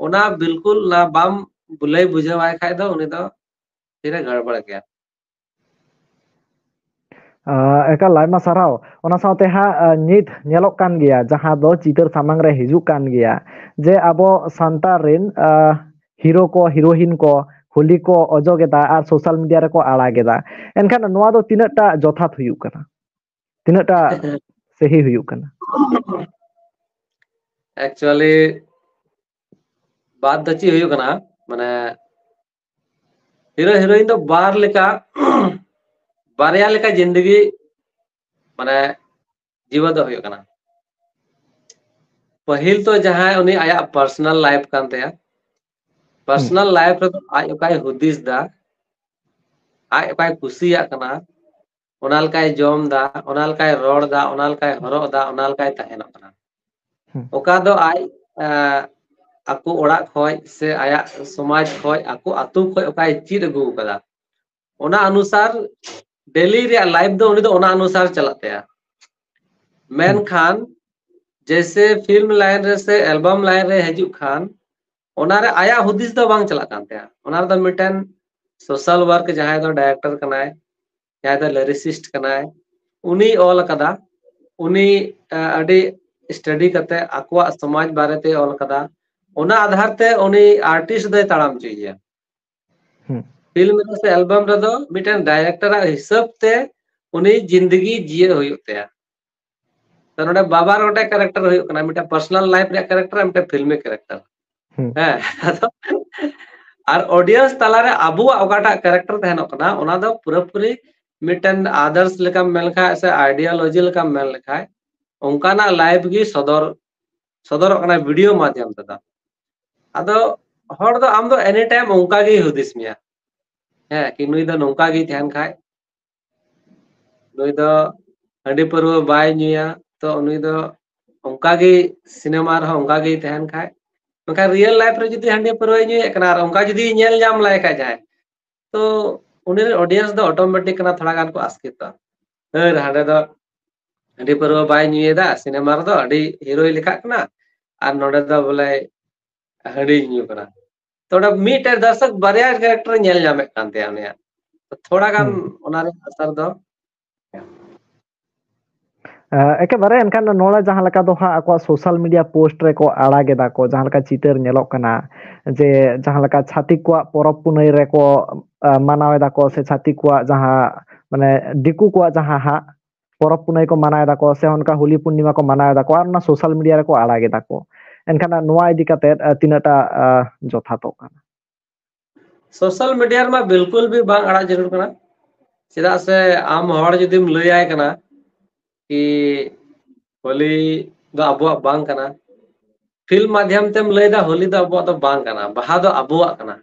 ᱚᱱᱟ ᱵᱤᱞᱠᱩᱞ ᱚᱱᱟ ᱵᱟᱢ ᱞᱟᱹᱭ ᱵᱩᱡᱷᱟᱹᱣᱟᱭ ᱠᱷᱟᱡ ᱫᱚ ᱩᱱᱤ ᱫᱚ ᱛᱤᱨᱮ ᱜᱟᱲᱵᱟᱲ ᱜᱮᱭᱟ᱾ ᱮᱠᱟᱞ ᱟᱭᱢᱟ ᱥᱟᱨᱦᱟᱣ᱾ ᱚᱱᱟ ᱥᱟᱶᱛᱮ ᱦᱟᱸᱜ ᱱᱤᱛ ᱧᱮᱞᱚᱜ ᱠᱟᱱ ᱜᱮᱭᱟ, ᱡᱟᱦᱟᱸ ᱫᱚ ᱪᱤᱛᱟᱹᱨ ᱥᱟᱢᱟᱝ ᱨᱮ ᱦᱤᱡᱩᱜ ᱠᱟᱱ ᱜᱮᱭᱟ, ᱡᱮ ᱟᱵᱚ ᱥᱟᱱᱛᱟᱲ ᱨᱮᱱ ᱦᱤᱨᱳ ᱠᱚ, ᱦᱤᱨᱳᱭᱤᱱ ᱠᱚ ᱦᱳᱞᱤ ᱠᱚ ᱚᱡᱚᱜ ᱮᱫᱟ ᱟᱨ ᱥᱳᱥᱟᱞ ᱢᱤᱰᱤᱭᱟ ᱨᱮᱠᱚ ᱟᱲᱟᱜ ᱮᱫᱟ᱾ ᱮᱱᱠᱷᱟᱱ ᱱᱚᱣᱟ ᱫᱚ ᱛᱤᱱᱟᱹᱜ ᱴᱟ ᱡᱚᱛᱷᱟᱛ ᱦᱩᱭᱩᱜ ᱠᱟᱱᱟ, ᱛᱤᱱᱟᱹᱜ ᱴᱟ ᱥᱟᱹᱦᱤ ᱦᱩᱭᱩᱜ ᱠᱟᱱᱟ? ᱮᱠᱪᱩᱭᱟᱞᱤ ᱵᱟᱫ ᱫᱚ ᱪᱮᱫ ᱦᱩᱭᱩᱜ ᱠᱟᱱᱟ, ᱢᱟᱱᱮ ᱦᱤᱨᱳ ᱦᱤᱨᱳᱭᱤᱱ ᱫᱚ ᱵᱟᱨ ᱞᱮᱠᱟ, ᱵᱟᱨᱭᱟ ᱞᱮᱠᱟ ᱡᱤᱱᱫᱮᱜᱤ ᱢᱟᱱᱮ ᱡᱤᱵᱚᱱ ᱫᱚ ᱦᱩᱭᱩᱜ ᱠᱟᱱᱟ᱾ ᱯᱟᱹᱦᱤᱞ ᱛᱚ ᱡᱟᱦᱟᱸᱭ ᱩᱱᱤ ᱟᱭᱟᱜ ᱯᱟᱨᱥᱚᱱᱟᱞ ᱞᱟᱭᱤᱯᱷ ᱠᱟᱱ ᱛᱟᱭᱟ, ᱯᱟᱨᱥᱚᱱᱟᱞ ᱞᱟᱭᱤᱯᱷ ᱨᱮᱫᱚ ᱟᱡ ᱚᱠᱟᱭ ᱦᱩᱫᱤᱥ ᱫᱟ, ᱟᱡ ᱚᱠᱟᱭ ᱠᱩᱥᱤᱭᱟᱜ ᱠᱟᱱᱟ, ᱚᱱᱟ ᱞᱮᱠᱟᱭ ᱡᱚᱢ ᱫᱟ, ᱚᱱᱟ ᱞᱮᱠᱟᱭ ᱨᱚᱲ ᱫᱟ, ᱚᱱᱟ ᱞᱮᱠᱟᱭ ᱦᱚᱨᱚᱜ ᱫᱟ, ᱚᱱᱟ ᱞᱮᱠᱟᱭ ᱛᱟᱦᱮᱱᱚᱜ ᱠᱟᱱᱟ᱾ ᱚᱠᱟ ᱫᱚ ᱟᱡ ᱟᱠᱚ ᱚᱲᱟᱜ ᱠᱷᱚᱡ ᱥᱮ ᱟᱭᱟᱜ ᱥᱚᱢᱟᱡᱽ ᱠᱷᱚᱡ, ᱟᱠᱚ ᱟᱹᱛᱩ ᱠᱷᱚᱡ ᱚᱠᱟᱭ ᱪᱮᱫ ᱟᱹᱜᱩ ᱟᱠᱟᱫᱟ, ᱚᱱᱟ ᱚᱱᱩᱥᱟᱨ ᱰᱮᱞᱤ ᱨᱮᱭᱟᱜ ᱞᱟᱭᱤᱯᱷ ᱫᱚ ᱩᱱᱤ ᱫᱚ ᱚᱱᱟ ᱚᱱᱩᱥᱟᱨ ᱪᱟᱞᱟᱜ ᱛᱟᱭᱟ᱾ ᱢᱮᱱᱠᱷᱟᱱ ᱡᱮᱭᱥᱮ ᱯᱷᱤᱞᱢ ᱞᱟᱭᱤᱱ ᱨᱮ ᱥᱮ ᱮᱞᱵᱟᱢ ᱞᱟᱭᱤᱱ ᱨᱮ ᱦᱤᱡᱩᱜ ᱠᱷᱟᱱ ᱚᱱᱟᱨᱮ ᱟᱭᱟᱜ ᱦᱩᱫᱤᱥ ᱫᱚ ᱵᱟᱝ ᱪᱟᱞᱟᱜ ᱠᱟᱱ ᱛᱟᱭᱟ᱾ ᱚᱱᱟ ᱨᱮᱫᱚ ᱢᱤᱫᱴᱮᱱ ᱥᱳᱥᱟᱞ ᱣᱟᱨᱠ, ᱡᱟᱦᱟᱸᱭ ᱫᱚ ᱰᱟᱭᱨᱮᱠᱴᱚᱨ ᱠᱟᱱᱟᱭ, ᱡᱟᱦᱟᱸᱭ ᱫᱚ ᱞᱤᱨᱤᱥᱤᱥᱴ ᱠᱟᱱᱟᱭ, ᱩᱱᱤ ᱚᱞ ᱟᱠᱟᱫᱟ᱾ ᱩᱱᱤ ᱟᱹᱰᱤ ᱥᱴᱟᱰᱤ ᱠᱟᱛᱮ ᱟᱠᱚᱣᱟᱜ ᱥᱚᱢᱟᱡᱽ ᱵᱟᱨᱮᱛᱮ ᱚᱞ ᱟᱠᱟᱫᱟ᱾ ᱚᱱᱟ ᱟᱫᱷᱟᱨ ᱛᱮ ᱩᱱᱤ ᱟᱨᱴᱤᱥᱴ ᱫᱚᱭ ᱛᱟᱲᱟᱢ ᱦᱚᱪᱚᱭᱮᱭᱟ᱾ ᱯᱷᱤᱞᱢ ᱨᱮ ᱥᱮ ᱮᱞᱵᱟᱢ ᱨᱮᱫᱚ ᱢᱤᱫᱴᱮᱱ ᱰᱟᱭᱨᱮᱠᱴᱚᱨᱟᱜ ᱦᱤᱥᱟᱹᱵ ᱛᱮ ᱩᱱᱤ ᱡᱤᱱᱫᱮᱜᱤ ᱡᱤᱭᱟᱹ ᱦᱩᱭᱩᱜ ᱛᱟᱭᱟ᱾ ᱛᱚ ᱱᱚᱰᱮ ᱵᱟᱵᱟᱨ ᱜᱚᱴᱮᱡ ᱠᱮᱨᱮᱠᱴᱟᱨ ᱦᱩᱭᱩᱜ ᱠᱟᱱᱟ, ᱢᱤᱫᱴᱮᱱ ᱯᱟᱨᱥᱚᱱᱟᱞ ᱞᱟᱭᱤᱯᱷ ᱨᱮᱭᱟᱜ ᱠᱮᱨᱮᱠᱴᱟᱨ ᱟᱨ ᱢᱤᱫᱴᱮᱱ ᱯᱷᱤᱞᱢᱤ ᱠᱮᱨᱮᱠᱴᱟᱨ᱾ ᱦᱩᱸ᱾ ᱦᱮᱸ, ᱟᱫᱚ ᱟᱨ ᱚᱰᱤᱭᱮᱱᱥ ᱛᱟᱞᱟᱨᱮ ᱟᱵᱚᱣᱟᱜ ᱚᱠᱟᱴᱟᱜ ᱠᱮᱨᱮᱠᱴᱟᱨ ᱛᱟᱦᱮᱱᱚᱜ ᱠᱟᱱᱟ, ᱚᱱᱟ ᱫᱚ ᱯᱩᱨᱟᱹᱯᱩᱨᱤ ᱢᱤᱫᱴᱮᱱ ᱟᱫᱟᱨᱥ ᱞᱮᱠᱟᱢ ᱢᱮᱱ ᱞᱮᱠᱷᱟᱡ ᱥᱮ ᱟᱭᱰᱤᱭᱳᱞᱚᱡᱤ ᱞᱮᱠᱟᱢ ᱢᱮᱱ ᱞᱮᱠᱷᱟᱡ, ᱚᱱᱠᱟᱱᱟᱜ ᱞᱟᱭᱤᱯᱷ ᱜᱮ ᱥᱚᱫᱚᱨ ᱥᱚᱫᱚᱨᱚᱜ ᱠᱟᱱᱟ ᱵᱷᱤᱰᱤᱭᱳ ᱢᱟᱫᱽᱫᱷᱚᱢ ᱛᱮᱫᱚ᱾ ᱟᱫᱚ ᱦᱚᱲ ᱫᱚ ᱟᱢ ᱫᱚ ᱮᱱᱤ ᱴᱟᱭᱤᱢ ᱚᱱᱠᱟ ᱜᱮᱭ ᱦᱩᱫᱤᱥ ᱢᱮᱭᱟ, ᱦᱮᱸ, ᱠᱤ ᱱᱩᱭ ᱫᱚ ᱱᱚᱝᱠᱟ ᱜᱮᱭ ᱛᱟᱦᱮᱱ ᱠᱷᱟᱡ, ᱱᱩᱭ ᱫᱚ ᱦᱟᱺᱰᱤ ᱯᱟᱹᱨᱣᱟᱹ ᱵᱟᱭ ᱧᱩᱭᱟ, ᱛᱚ ᱩᱱᱤ ᱫᱚ ᱚᱱᱠᱟ ᱜᱮ ᱥᱤᱱᱮᱢᱟ ᱨᱮᱦᱚᱸ ᱚᱱᱠᱟ ᱜᱮᱭ ᱛᱟᱦᱮᱱ ᱠᱷᱟᱡ᱾ ᱢᱮᱱᱠᱷᱟᱱ ᱨᱤᱭᱮᱞ ᱞᱟᱭᱤᱯᱷ ᱨᱮ ᱡᱩᱫᱤ ᱦᱟᱺᱰᱤ ᱯᱟᱹᱨᱣᱟᱹᱭ ᱧᱩᱭᱮᱫ ᱠᱟᱱᱟ ᱟᱨ ᱚᱱᱠᱟ ᱡᱩᱫᱤ ᱧᱮᱞ ᱧᱟᱢ ᱞᱟᱭ ᱠᱷᱟᱡ ᱡᱟᱦᱟᱸᱭ, ᱛᱚ ᱩᱱᱤ ᱨᱮᱱ ᱚᱰᱤᱭᱮᱱᱥ ᱫᱚ ᱚᱴᱳᱢᱮᱴᱤᱠ ᱠᱟᱱᱟ ᱛᱷᱚᱲᱟ ᱜᱟᱱ ᱠᱚ ᱟᱥᱠᱮᱛᱚᱜᱼᱟ᱾ ᱦᱟᱹᱨ ᱦᱟᱸᱰᱮ ᱫᱚ ᱦᱟᱺᱰᱤ ᱯᱟᱹᱨᱣᱟᱹ ᱵᱟᱭ ᱧᱩᱭᱮᱫᱟ, ᱥᱤᱱᱮᱢᱟ ᱨᱮᱫᱚ ᱟᱹᱰᱤ ᱦᱤᱨᱳᱭ ᱞᱮᱠᱷᱟᱜ ᱠᱟᱱᱟ, ᱟᱨ ᱱᱚᱰᱮ ᱫᱚ ᱵᱚᱞᱮ ᱦᱟᱺᱰᱤ ᱧᱩ ᱠᱟᱱᱟ᱾ ᱛᱚ ᱚᱸᱰᱮ ᱢᱤᱫᱴᱮᱡ ᱫᱚᱨᱥᱚᱠ ᱵᱟᱨᱭᱟ ᱠᱮᱨᱮᱠᱴᱟᱨ ᱧᱮᱞ ᱧᱟᱢᱮᱫ ᱠᱟᱱ ᱛᱟᱭᱟ ᱩᱱᱤᱭᱟᱜ᱾ ᱛᱚ ᱛᱷᱚᱲᱟ ᱜᱟᱱ ᱦᱩᱸ᱾ ᱚᱱᱟ ᱨᱮᱭᱟᱜ ᱟᱥᱟᱨ ᱫᱚ ᱮ, ᱮᱠᱮᱵᱟᱨᱮ ᱮᱱᱠᱷᱟᱱ ᱱᱚᱰᱮ ᱡᱟᱦᱟᱸ ᱞᱮᱠᱟ ᱫᱚ ᱦᱟᱸᱜ ᱟᱠᱚᱣᱟᱜ ᱥᱳᱥᱟᱞ ᱢᱤᱰᱤᱭᱟ ᱯᱳᱥᱴ ᱨᱮᱠᱚ ᱟᱲᱟᱜ ᱮᱫᱟ ᱠᱚ, ᱡᱟᱦᱟᱸ ᱞᱮᱠᱟ ᱪᱤᱛᱟᱹᱨ ᱧᱮᱞᱚᱜ ᱠᱟᱱᱟ ᱡᱮ ᱡᱟᱦᱟᱸ ᱞᱮᱠᱟ ᱪᱷᱟᱹᱛᱤᱠ ᱠᱚᱣᱟᱜ ᱯᱚᱨᱚᱵᱽ ᱯᱩᱱᱟᱹᱭ ᱨᱮᱠᱚ, ᱮ, ᱢᱟᱱᱟᱣ ᱮᱫᱟ ᱠᱚ ᱥᱮ ᱪᱷᱟᱹᱛᱤᱠ ᱠᱚᱣᱟᱜ ᱡᱟᱦᱟᱸ ᱢᱟᱱᱮ ᱫᱤᱠᱩ ᱠᱚᱣᱟᱜ ᱡᱟᱦᱟᱸ ᱦᱟᱸᱜ ᱯᱚᱨᱚᱵᱽ ᱯᱩᱱᱟᱹᱭ ᱠᱚ ᱢᱟᱱᱟᱣ ᱮᱫᱟ ᱠᱚ ᱥᱮ ᱚᱱᱠᱟ ᱦᱳᱞᱤ ᱯᱩᱨᱱᱤᱢᱟ ᱠᱚ ᱢᱟᱱᱟᱣ ᱮᱫᱟ ᱠᱚ ᱟᱨ ᱚᱱᱟ ᱥᱳᱥᱟᱞ ᱢᱤᱰᱤᱭᱟ ᱨᱮᱠᱚ ᱟᱲᱟᱜ ᱮᱫᱟ ᱠᱚ, ᱮᱱᱠᱷᱟᱱ ᱱᱚᱣᱟ ᱤᱫᱤ ᱠᱟᱛᱮ, ᱮ, ᱛᱤᱱᱟᱹᱜ ᱴᱟ, ᱮ, ᱡᱚᱛᱷᱟᱛᱚᱜ ᱠᱟᱱᱟ? ᱥᱳᱥᱟᱞ ᱢᱤᱰᱤᱭᱟ ᱨᱮᱢᱟ ᱵᱤᱞᱠᱩᱞ ᱵᱤ ᱵᱟᱝ ᱟᱲᱟᱜ ᱡᱟᱹᱨᱩᱲ ᱠᱟᱱᱟ᱾ ᱪᱮᱫᱟᱜ ᱥᱮ ᱟᱢ ᱦᱚᱲ ᱡᱩᱫᱤᱢ ᱞᱟᱹᱭᱟᱭ ᱠᱟᱱᱟ ᱠᱤ ᱦᱳᱞᱤ ᱫᱚ ᱟᱵᱚᱣᱟᱜ ᱵᱟᱝ ᱠᱟᱱᱟ, ᱯᱷᱤᱞᱢ ᱢᱟᱫᱽᱫᱷᱚᱢ ᱛᱮᱢ ᱞᱟᱹᱭᱫᱟ ᱦᱳᱞᱤ ᱫᱚ ᱟᱵᱚᱣᱟᱜ ᱫᱚ ᱵᱟᱝ ᱠᱟᱱᱟ, ᱵᱟᱦᱟ ᱫᱚ ᱟᱵᱚᱣᱟᱜ ᱠᱟᱱᱟ,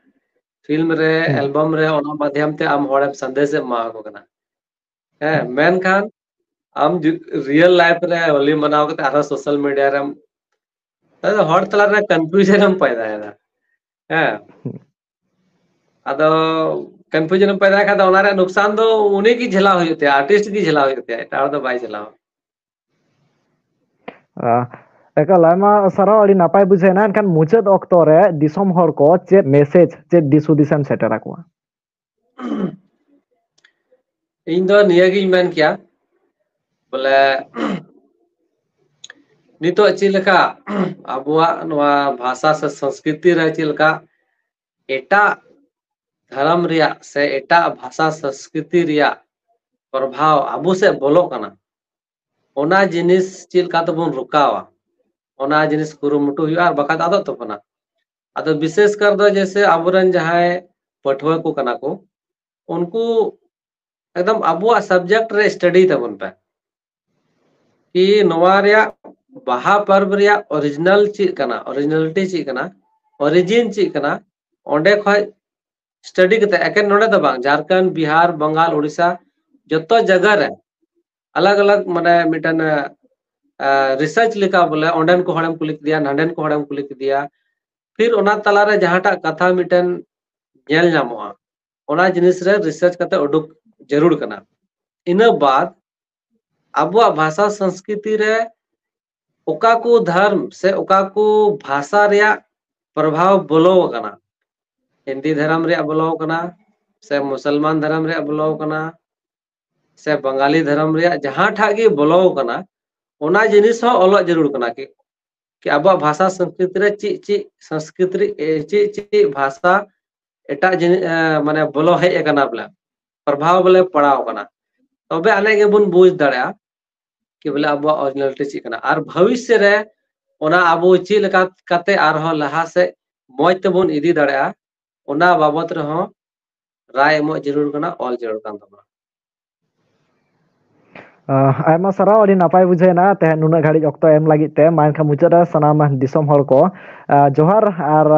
ᱯᱷᱤᱞᱢ ᱨᱮ, ᱦᱩᱸ᱾ ᱮᱞᱵᱟᱢ ᱨᱮ, ᱚᱱᱟ ᱢᱟᱫᱽᱫᱷᱚᱢ ᱛᱮ ᱟᱢ ᱦᱚᱲᱮᱢ ᱥᱟᱸᱫᱮᱥ ᱮᱢ ᱮᱢᱟ ᱟᱠᱚ ᱠᱟᱱᱟ᱾ ᱦᱮᱸ, ᱢᱮᱱᱠᱷᱟᱱ ᱟᱢ ᱨᱤᱭᱮᱞ ᱞᱟᱭᱤᱯᱷ ᱨᱮ ᱦᱳᱞᱤ ᱢᱟᱱᱟᱣ ᱠᱟᱛᱮ ᱟᱨᱦᱚᱸ ᱥᱳᱥᱟᱞ ᱢᱤᱰᱤᱭᱟ ᱨᱮᱢ, ᱛᱟᱦᱞᱮ ᱦᱚᱲ ᱛᱟᱞᱟᱨᱮ ᱠᱚᱱᱯᱷᱤᱭᱩᱡᱚᱱ ᱮᱢ ᱯᱟᱭᱫᱟᱭᱮᱫᱟ᱾ ᱦᱮᱸ, ᱟᱫᱚ ᱠᱚᱱᱯᱷᱤᱭᱩᱡᱚᱱ ᱮᱢ ᱯᱟᱭᱫᱟ ᱠᱷᱟᱱ ᱫᱚ ᱚᱱᱟ ᱨᱮᱭᱟᱜ ᱱᱩᱠᱥᱟᱱ ᱫᱚ ᱩᱱᱤ ᱜᱮ ᱡᱷᱮᱞᱟᱣ ᱦᱩᱭᱩᱜ ᱛᱟᱭᱟ, ᱟᱨᱴᱤᱥᱴ ᱜᱮ ᱡᱷᱮᱞᱟᱣ ᱦᱩᱭᱩᱜ ᱛᱟᱭᱟ, ᱮᱴᱟᱜ ᱦᱚᱲ ᱫᱚ ᱵᱟᱭ ᱡᱷᱮᱞᱟᱣᱟ᱾ ᱟᱦ, ᱮᱠᱟᱞ ᱟᱭᱢᱟ ᱥᱟᱨᱦᱟᱣ, ᱟᱹᱰᱤ ᱱᱟᱯᱟᱭ ᱵᱩᱡᱷᱟᱹᱣ ᱮᱱᱟ᱾ ᱮᱱᱠᱷᱟᱱ ᱢᱩᱪᱟᱹᱫ ᱚᱠᱛᱚ ᱨᱮ ᱫᱤᱥᱚᱢ ᱦᱚᱲ ᱠᱚ ᱪᱮᱫ ᱢᱮᱥᱮᱡᱽ, ᱪᱮᱫ ᱫᱤᱥ ᱦᱩᱫᱤᱥ ᱮᱢ ᱥᱮᱴᱮᱨ ᱟᱠᱚᱣᱟ? ᱤᱧ ᱫᱚ ᱱᱤᱭᱟᱹᱜᱤᱧ ᱢᱮᱱ ᱠᱮᱭᱟ, ᱵᱚᱞᱮ ᱱᱤᱛᱚᱜ ᱪᱮᱫ ᱞᱮᱠᱟ ᱟᱵᱚᱣᱟᱜ ᱱᱚᱣᱟ ᱵᱷᱟᱥᱟ ᱥᱮ ᱥᱚᱝᱥᱠᱨᱤᱛᱤ ᱨᱮ ᱪᱮᱫ ᱞᱮᱠᱟ ᱮᱴᱟᱜ ᱫᱷᱚᱨᱚᱢ ᱨᱮᱭᱟᱜ ᱥᱮ ᱮᱴᱟᱜ ᱵᱷᱟᱥᱟ ᱥᱚᱝᱥᱠᱨᱤᱛᱤ ᱨᱮᱭᱟᱜ ᱯᱨᱚᱵᱷᱟᱣ ᱟᱵᱚ ᱥᱮᱫ ᱵᱚᱞᱚᱜ ᱠᱟᱱᱟ, ᱚᱱᱟ ᱡᱤᱱᱤᱥ ᱪᱮᱫ ᱞᱮᱠᱟ ᱛᱮᱵᱚᱱ ᱨᱚᱠᱟᱣᱟ, ᱚᱱᱟ ᱡᱤᱱᱤᱥ ᱠᱩᱨᱩᱢᱩᱴᱩ ᱦᱩᱭᱩᱜᱼᱟ, ᱟᱨ ᱵᱟᱠᱷᱟᱡ ᱫᱚ ᱟᱫᱚᱜ ᱛᱟᱵᱚᱱᱟ᱾ ᱟᱫᱚ ᱵᱤᱥᱮᱥ ᱠᱟᱨ ᱫᱚ ᱡᱮᱭᱥᱮ ᱟᱵᱚᱨᱮᱱ ᱡᱟᱦᱟᱸᱭ ᱯᱟᱹᱴᱷᱩᱣᱟᱹ ᱠᱚ ᱠᱟᱱᱟ ᱠᱚ, ᱩᱱᱠᱩ ᱮᱠᱫᱚᱢ ᱟᱵᱚᱣᱟᱜ subject ᱨᱮ study ᱛᱟᱵᱚᱱ ᱯᱮ, ᱠᱤ ᱱᱚᱣᱟ ᱨᱮᱭᱟᱜ ᱵᱟᱦᱟ ᱯᱚᱨᱚᱵᱽ ᱨᱮᱭᱟᱜ original ᱪᱮᱫ ᱠᱟᱱᱟ, originality ᱪᱮᱫ ᱠᱟᱱᱟ, origin ᱪᱮᱫ ᱠᱟᱱᱟ, ᱚᱸᱰᱮ ᱠᱷᱚᱡ study ᱠᱟᱛᱮ, ᱮᱠᱮᱱ ᱱᱚᱰᱮ ᱫᱚ ᱵᱟᱝ, ᱡᱷᱟᱲᱠᱷᱚᱸᱰ, ᱵᱤᱦᱟᱨ, ᱵᱟᱝᱜᱟᱞ, ᱳᱰᱤᱥᱟ, ᱡᱚᱛᱚ ᱡᱟᱭᱜᱟ ᱨᱮ ᱟᱞᱟᱜᱽ ᱟᱞᱟᱜᱽ, ᱢᱟᱱᱮ ᱢᱤᱫᱴᱮᱱ research ᱞᱮᱠᱟ ᱵᱚᱞᱮ, ᱚᱸᱰᱮᱱ ᱠᱚ ᱦᱚᱲᱮᱢ ᱠᱩᱞᱤ ᱠᱮᱫᱮᱭᱟ, ᱱᱟᱸᱰᱮᱱ ᱠᱚ ᱦᱚᱲᱮᱢ ᱠᱩᱞᱤ ᱠᱮᱫᱮᱭᱟ, ᱯᱷᱤᱨ ᱚᱱᱟ ᱛᱟᱞᱟᱨᱮ ᱡᱟᱦᱟᱸᱴᱟᱜ ᱠᱟᱛᱷᱟ ᱢᱤᱫᱴᱮᱱ ᱧᱮᱞ ᱧᱟᱢᱚᱜᱼᱟ, ᱚᱱᱟ ᱡᱤᱱᱤᱥ ᱨᱮ research ᱠᱟᱛᱮ ᱩᱰᱩᱠ ᱡᱟᱹᱨᱩᱲ ᱠᱟᱱᱟ᱾ ᱤᱱᱟᱹ ᱵᱟᱫ ᱟᱵᱚᱣᱟᱜ ᱵᱷᱟᱥᱟ ᱥᱚᱝᱥᱠᱨᱤᱛᱤ ᱨᱮ ᱚᱠᱟ ᱠᱚ ᱫᱷᱚᱨᱢ ᱥᱮ ᱚᱠᱟ ᱠᱚ ᱵᱷᱟᱥᱟ ᱨᱮᱭᱟᱜ ᱯᱨᱚᱵᱷᱟᱣ ᱵᱚᱞᱚ ᱟᱠᱟᱱᱟ, ᱦᱤᱱᱫᱤ ᱫᱷᱚᱨᱚᱢ ᱨᱮᱭᱟᱜ ᱵᱚᱞᱚ ᱟᱠᱟᱱᱟ, ᱥᱮ ᱢᱩᱥᱚᱞᱢᱟᱱ ᱫᱷᱚᱨᱚᱢ ᱨᱮᱭᱟᱜ ᱵᱚᱞᱚ ᱟᱠᱟᱱᱟ, ᱥᱮ ᱵᱟᱝᱜᱟᱞᱤ ᱫᱷᱚᱨᱚᱢ ᱨᱮᱭᱟᱜ ᱡᱟᱦᱟᱸ ᱴᱷᱟᱜ ᱜᱮ ᱵᱚᱞᱚ ᱟᱠᱟᱱᱟ, ᱚᱱᱟ ᱡᱤᱱᱤᱥ ᱦᱚᱸ ᱚᱞᱚᱜ ᱡᱟᱹᱨᱩᱲ ᱠᱟᱱᱟ᱾ ᱠᱤ, ᱠᱤ ᱟᱵᱚᱣᱟᱜ ᱵᱷᱟᱥᱟ ᱥᱚᱝᱥᱠᱨᱤᱛᱤ ᱨᱮ ᱪᱮᱫ ᱪᱮᱫ ᱥᱚᱝᱥᱠᱨᱤᱛᱤ ᱨᱮ, ᱮ, ᱪᱮᱫ ᱪᱮᱫ ᱵᱷᱟᱥᱟ ᱮᱴᱟᱜ ᱡᱤᱱᱤ-, ᱮ, ᱢᱟᱱᱮ ᱵᱚᱞᱚ ᱦᱮᱡ ᱟᱠᱟᱱᱟ, ᱵᱚᱞᱮ ᱯᱨᱚᱵᱷᱟᱣ ᱵᱚᱞᱮ ᱯᱟᱲᱟᱣ ᱟᱠᱟᱱᱟ, ᱛᱚᱵᱮ ᱟᱹᱱᱤᱡ ᱜᱮᱵᱚᱱ ᱵᱩᱡᱽ ᱫᱟᱲᱮᱭᱟᱜᱼᱟ ᱠᱤ ᱵᱚᱞᱮ ᱟᱵᱚᱣᱟᱜ originality ᱪᱮᱫ ᱠᱟᱱᱟ, ᱟᱨ ᱵᱷᱚᱵᱤᱥᱥᱚ ᱨᱮ ᱚᱱᱟ ᱟᱵᱚ ᱪᱮᱫ ᱞᱮᱠᱟ ᱠᱟᱛᱮ ᱟᱨᱦᱚᱸ ᱞᱟᱦᱟ ᱥᱮᱫ ᱢᱚᱡᱽ ᱛᱮᱵᱚᱱ ᱤᱫᱤ ᱫᱟᱲᱮᱭᱟᱜᱼᱟ, ᱚᱱᱟ ᱵᱟᱵᱚᱛ ᱨᱮᱦᱚᱸ ᱨᱟᱭ ᱮᱢᱚᱜ ᱡᱟᱹᱨᱩᱲ ᱠᱟᱱᱟ, ᱚᱞ ᱡᱟᱹᱨᱩᱲ ᱠᱟᱱ ᱛᱟᱵᱚᱱᱟ᱾ ᱟᱦ, ᱟᱭᱢᱟ ᱥᱟᱨᱦᱟᱣ, ᱟᱹᱰᱤ ᱱᱟᱯᱟᱭ ᱵᱩᱡᱷᱟᱹᱣ ᱮᱱᱟ ᱛᱮᱦᱮᱧ ᱱᱩᱱᱟᱹᱜ ᱜᱷᱟᱹᱲᱤᱡ ᱚᱠᱛᱚ ᱮᱢ ᱞᱟᱹᱜᱤᱫ ᱛᱮ᱾ ᱢᱟ ᱮᱱᱠᱷᱟᱱ ᱢᱩᱪᱟᱹᱫ ᱨᱮ ᱥᱟᱱᱟᱢ ᱫᱤᱥᱚᱢ ᱦᱚᱲ ᱠᱚ, ᱟᱦ, ᱡᱚᱦᱟᱨ ᱟᱨ,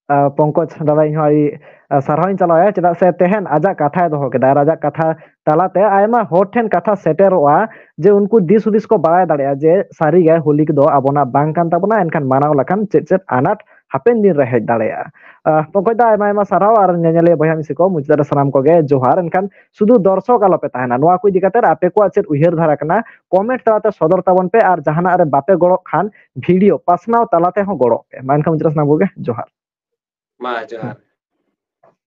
ᱟᱦ, ᱯᱚᱝᱠᱚᱡᱽ ᱫᱟᱫᱟ, ᱤᱧ ᱦᱚᱸ ᱟᱹᱰᱤ, ᱟᱦ, ᱥᱟᱨᱦᱟᱣ ᱤᱧ ᱪᱟᱞᱟᱣᱟᱭᱟ, ᱪᱮᱫᱟᱜ ᱥᱮ ᱛᱮᱦᱮᱧ ᱟᱡᱟᱜ ᱠᱟᱛᱷᱟᱭ ᱫᱚᱦᱚ ᱠᱮᱫᱟ ᱟᱨ ᱟᱡᱟᱜ ᱠᱟᱛᱷᱟ ᱛᱟᱞᱟᱛᱮ ᱟᱭᱢᱟ ᱦᱚᱲ ᱴᱷᱮᱱ ᱠᱟᱛᱷᱟ ᱥᱮᱴᱮᱨᱚᱜᱼᱟ ᱡᱮ ᱩᱱᱠᱩ ᱫᱤᱥ ᱦᱩᱫᱤᱥ ᱠᱚ ᱵᱟᱲᱟᱭ ᱫᱟᱲᱮᱭᱟᱜᱼᱟ ᱡᱮ ᱥᱟᱹᱨᱤᱜᱮ ᱦᱳᱞᱤ ᱫᱚ ᱟᱵᱚᱱᱟᱜ ᱵᱟᱝ ᱠᱟᱱ ᱛᱟᱵᱚᱱᱟ, ᱮᱱᱠᱷᱟᱱ ᱢᱟᱱᱟᱣ ᱞᱮᱠᱷᱟᱱ ᱪᱮᱫ ᱪᱮᱫ ᱟᱱᱟᱴ ᱦᱟᱯᱮᱱ ᱫᱤᱱ ᱨᱮ ᱦᱮᱡ ᱫᱟᱲᱮᱭᱟᱜᱼᱟ᱾ ᱟᱦ, ᱯᱚᱝᱠᱚᱡᱽ ᱫᱟ, ᱟᱭᱢᱟ ᱟᱭᱢᱟ ᱥᱟᱨᱦᱟᱣ ᱟᱨ ᱧᱮᱧᱮᱞᱤᱭᱟᱹ ᱵᱚᱭᱦᱟ ᱢᱤᱥᱤ ᱠᱚ, ᱢᱩᱪᱟᱹᱫ ᱨᱮ ᱥᱟᱱᱟᱢ ᱠᱚᱜᱮ ᱡᱚᱦᱟᱨ᱾ ᱮᱱᱠᱷᱟᱱ ᱥᱩᱫᱷᱩ ᱫᱚᱨᱥᱚᱠ ᱟᱞᱚᱯᱮ ᱛᱟᱦᱮᱱᱟ, ᱱᱚᱣᱟ ᱠᱚ ᱤᱫᱤ ᱠᱟᱛᱮ ᱟᱯᱮ ᱠᱚᱣᱟᱜ ᱪᱮᱫ ᱩᱭᱦᱟᱹᱨ ᱫᱷᱟᱨᱟ ᱠᱟᱱᱟ, comment ᱛᱟᱞᱟᱛᱮ ᱥᱚᱫᱚᱨ ᱛᱟᱵᱚᱱ ᱯᱮ, ᱟᱨ ᱡᱟᱦᱟᱱᱟᱜ ᱨᱮ ᱵᱟᱯᱮ ᱜᱚᱲᱚᱜ ᱠᱷᱟᱱ video ᱯᱟᱥᱱᱟᱣ ᱛᱟᱞᱟ ᱛᱮᱦᱚᱸ ᱜᱚᱲᱚᱜ ᱯᱮ᱾ ᱢᱟ ᱮᱱᱠᱷᱟᱱ ᱢᱩᱪᱟᱹᱫ ᱨᱮ ᱥᱟᱱᱟᱢ ᱠᱚᱜᱮ ᱡᱚᱦᱟᱨ᱾ ᱢᱟ ᱡᱚᱦᱟᱨ᱾